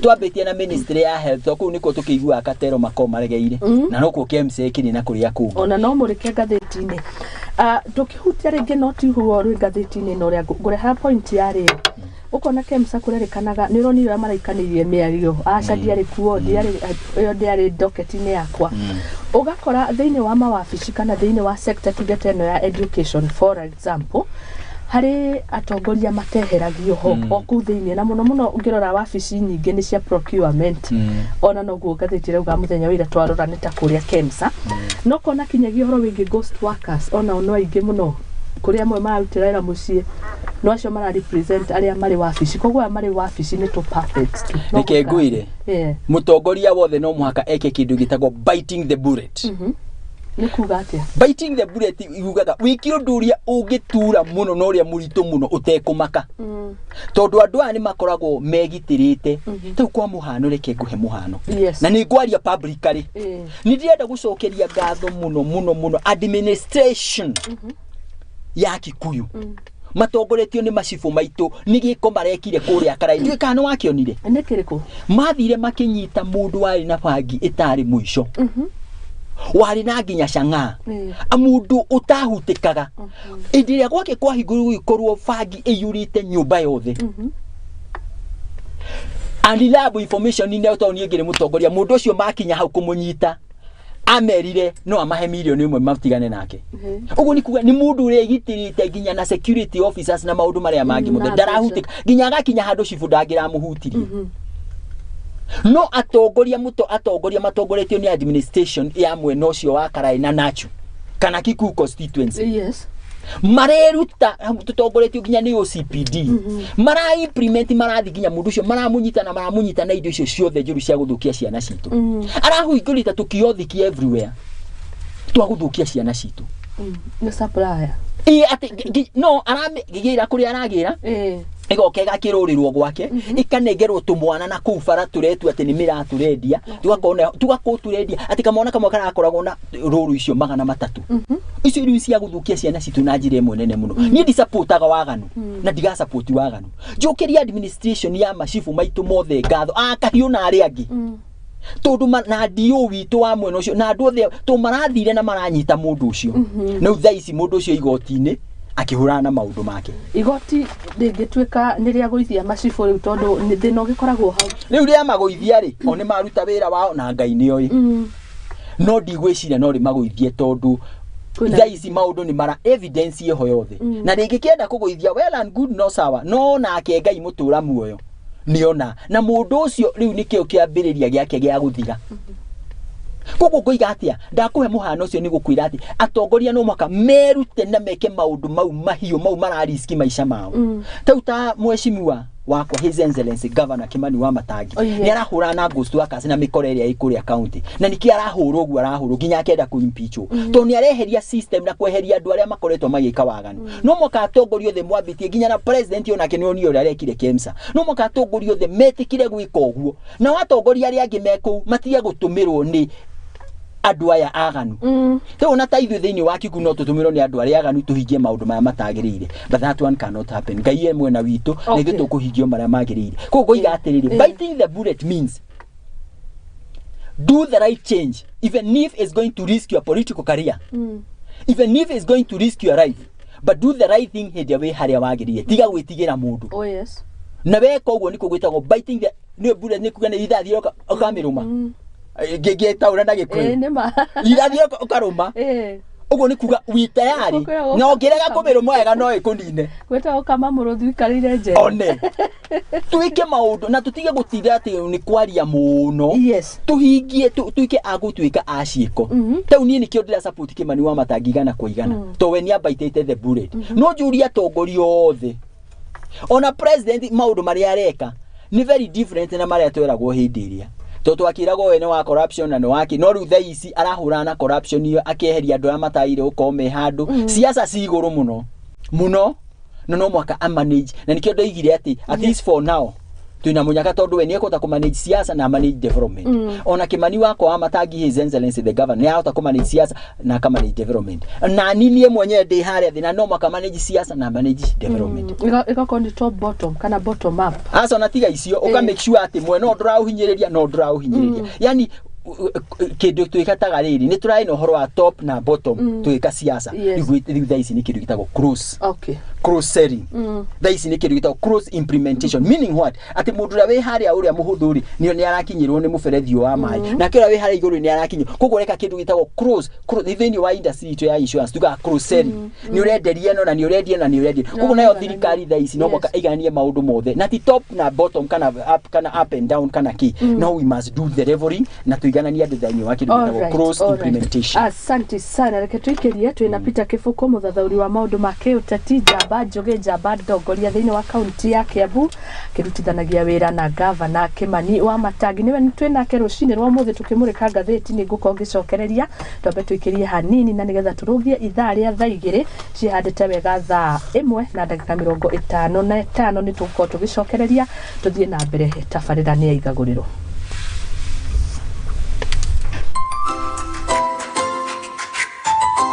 Twambĩtie na ministry ya health, to kũu nĩkuo tũkĩiguaga katero makorwo maregeire, na nokuo KEMSA ĩkĩrĩ na kũrĩa kũngĩ. Ona no mũrĩke ngathĩti-inĩ. Tũkĩhutia rĩngĩ no tiguo rwĩ ngathĩti-inĩ ĩno ũrĩa ngũrehaga point ya rĩrĩ, ũkona KEMSA kũrerĩkanaga nĩ ũronire ũrĩa maraikanĩirie mĩario, aca ndiarĩ kuo, ndiarĩ ĩyo, ndĩarĩ docket-inĩ yakwa. Ũgakora thĩinĩ wa mawabici kana thĩinĩ wa sector tuge ta ĩno ya education, for example, harĩ atongoria mateheragio ho o kũu thĩinĩ, na mũno mũno ũngĩrora wabici nyingĩ nĩ cia procurement. Ona noguo ngathĩti ĩrauga mũthenya wa ira twarora nĩ ta kũrĩa KEMSA, no kona kinyagia ũhoro wĩgiĩ ghost workers, onao no aingĩ mũno, kũrĩa amwe mararutĩra wĩra mũciĩ, no acio mara represent arĩa marĩ wabici, koguo aya marĩ wabici nĩ tũ puppets tu. No Reke ngwĩre, mũtongoria wothe no mũhaka eke kĩndũ gĩtagwo biting the bullet. Nĩ kuga atĩa? Biting the bullet yugaga wĩke ũndũ ũrĩa ũngĩtura mũno na ũrĩa mũritũ mũno ũtekũmaka, tondũ andũ aya nĩ makoragwo megitĩrĩte. Rĩu kwa mũhano, reke ngũhe mũhano, na nĩ ngwaria publicly. Nĩ ndĩrenda gũcokeria ngatho mũno mũno mũno administration ya Kikuyu matongoretio nĩ macibũ maitũ nĩ gĩko marekire kũrĩa Karai. Ndiũĩ kana nĩ wakĩonire. Nĩ kĩrĩkũ? Mathire makĩnyita mũndũ warĩ na bangi ĩtarĩ mũico, warĩ na nginya cang'aa, mũndũ ũtahutĩkaga. Hĩndĩ ĩrĩa gwake kwahingũrwo gũgĩkorwo bangi ĩiyũrĩte nyũmba yothe. Unreliable information nĩ tondũ niĩ ngĩrĩ mũtongoria, mũndũ ũcio makinya hau kũmũnyita amerire no amahe 1 million matigane nake. Ũguo nĩ kuga nĩ mũndũ ũrĩa ĩgitĩrĩte nginya na security officers na maũndũ marĩa mangĩ mothe, na ndarahutĩka nginya agakinya handũ cibũ ndangĩramũhutirie. No atongoria mũto atongoria matongoretio nĩ administration ya mwena ũcio wa Karai na Nachu kana Kikuyu constituency mareruta tũtongoretio nginya nĩ OCPD, mara implement, marathi nginya mũndũ ũcio maramunyita na maramunyita na indo icio ciothe njũru cia gũthũkia ciana citũ. Arahingũrĩte tũkiothiki everywhere twa gũthũkia ciana citũ. Nĩ supplier. Ĩ atĩ no aramĩgĩra kũrĩa aragĩra, ĩgoka ĩgakĩrũrĩrwo gwake, ĩkanengerwo tũmwana na kũu bara tũretua atĩ nĩ mĩraa tũrendia, tũgakorwo tugakorwo tũrendia atĩ kamwana kamwe karakoragwo na rũrũ icio 300 icio rĩu cia gũthũkia ciana citũ na njĩra ĩmwe nene mũno. Niĩ ndisupportaga waganu na ndigasupport waganu. Njũkĩria administration ya macibũ maitũ mothe ngatho, a kahiũ na arĩa angĩ, tondũ na DO witũ wa mwena ũcio na andũ othe tondũ marathire na maranyita mũndũ ũcio. Na rĩu thaa ici mũndũ ũcio igoti-inĩ akĩhũrana na maũndũ make. Igoti rĩngĩtuĩka nĩ rĩa gũithia macibũ rĩu, tondũ nĩ thĩna ũgĩkoragwo hau. Rĩu rĩa magũithia rĩ, o nĩ maruta wĩra wao na Ngai nĩ oĩ, no ndigwĩciria no rĩmagũithie tondũ Kwĩna- thaa ici maũndũ nĩ mara evidence ĩho yothe, na rĩngĩkĩenda kũgũithia, well and good, no sawa, no nake Ngai mũtũra muoyo nĩona na mũndũ ũcio rĩu nĩkĩo kĩambĩrĩria gĩake gĩa gũthira. Koguo ngoiga atĩa? Ndakũhe mũhano ũcio nĩ gũkwĩra atĩ atongoria no mũhaka merute na meke maũndũ mau mahiũ mau marariski maica mao. Tau ta mheshimiwa wakwa, His Excellency Governor Kimani wa Matangi, nĩ arahũrana na ghost workers na mĩkora ĩrĩa ĩ kũrĩa county, na nĩkĩo arahũrwo ũguo arahũrwo nginya akenda kũ impeachwo, tondũ nĩ areheria system na kweheria andũ arĩa makoretwo magĩka waganu. No mũhaka atongoria othe mwambĩtie nginya na president, onake nĩ onire ũrĩa arekire KEMSA. No mũhaka atongoria othe metĩkire gwĩka ũguo, nao atongoria arĩa angĩ me kũu matige gũtũmĩrwo nĩ andũ aya aganu. Rĩu ona ta ithuĩ thĩinĩ wa Kikuyu no tũtũmĩrwo nĩ andũ arĩa aganu tũhingie maũndũ marĩa matagĩrĩire, but that one cannot happen. Ngai e mwena witũ na ithuĩ tũkũhingio marĩa magĩrĩire. Koguo ngoiga atĩrĩrĩ, biting the bullet means do the right change even if it's going to risk your political career, even if it's going to risk your life, but do the right thing hĩndĩ ĩrĩa wĩ harĩa wagĩrĩire. Tiga gwĩtigĩra mũndũ. Oh yes. Na weka ũguo nĩkuo gwĩtagwo biting the nĩ bullet, nĩ kuga nĩ rithathi ũkamĩrũma, ngĩtaũra na Gĩkũyũ. Nĩ ma. Rithathi ũkarũma. Ũguo nĩ kuga wĩ tayari Gũkũ- na ũngĩrega kũmĩrũma wega no ĩkũnine. Gwĩtagwo kama mũrũthi ũikarĩire njera. One twĩke maũndũ na tũtige gũtinda atĩ nĩ kwaria mũno. Tũhingie, tuĩke a gũtuĩka a ciĩko. Tau niĩ nĩkĩo ndĩra support Kimani wa Matangi igana kwa igana, to we nĩ ambaitĩte the bullet. No njũrie atongoria othe, ona president, maũndũ marĩa areka nĩ very different na marĩa tweragwo hĩndĩ ĩrĩa tondũ twakĩragwo we nĩ wa corruption na nĩ waki, no rĩu thaa ici arahũrana na corruption ĩyo, akeheria andũ arĩa matagĩrĩire gũkorwo me handũ. Siasa ci igũrũ mũno mũno, na no mwaka amanage, na nĩkĩo ndoigire atĩ at least for now twĩna mũnyaka, tondũ we nĩekũhota kũmanage siasa na manage development. Ona Kimani wakwa wa Matangi, His Excellency the Governor, nĩarahota kũmanage siasa na akamanage development, na niĩ mwenyewe ndĩ harĩa thĩ na no mwaka manage siasa na manage development. Ĩgakorwo nĩ top bottom kana bottom up. Aca ona tiga icio, ũka make sure atĩ mwena ũyũ ndũraũhinyĩrĩria no ndũraũhinyĩrĩria, yani Kĩndũ twĩkataga rĩrĩ, nĩ tũrarĩ na ũhoro wa top na bottom tũgĩka siasa. Rĩu thaa ici nĩ kĩndũ gĩtagwo cross cross selling. Thaa ici nĩ kĩndũ gĩtagwo cross implementation, meaning what? Atĩ mũndũ ũrĩa wĩ harĩa ũrĩa mũhũthũ rĩ, nĩ arakinyĩrwo nĩ mũberethi ũyũ wa maĩ, nake ũrĩa wĩ harĩa igũrũ nĩ arakinyĩrwo. Koguo reka kĩndũ gĩtagwo cross thĩinĩ wa industry itũ ya insurance, tugaga cross selling, nĩ ũrenderia ĩno na nĩ ũrendia na nĩ ũrendia. Koguo nayo thirikari thaa ici no mũhaka ĩiganie maũndũ mothe, na ti top na bottom kana up, kana up and down kana kĩ. No, we must do the leveling na tũigananie andũ thĩinĩ wa kĩndũ gĩtagwo cross implementation. Asante sana. Reke tuikirie twina Peter Kibuku, mũthathaũri wa maũndũ ma kĩũteti, njamba njũgĩ, njamba ndongoria thĩinĩ wa kaunti ya Kiambu, kĩrutithanagia wĩra na gavana Kimani wa Matangi. Nĩwe twĩnake rũcinĩ rwa ũmũthĩ tũkĩmũrĩka ngathĩti. Nĩ ngũkorwo ngĩcokereria, twambe tũikĩrie hanini na nĩgetha tũrũgie ithaa rĩa thaa 2 cihandĩte wega, 1:55. Nĩ tũgũkorwo tũgĩcokereria tũthiĩ na mbere. Tabarĩra nĩ ya igagũrĩro.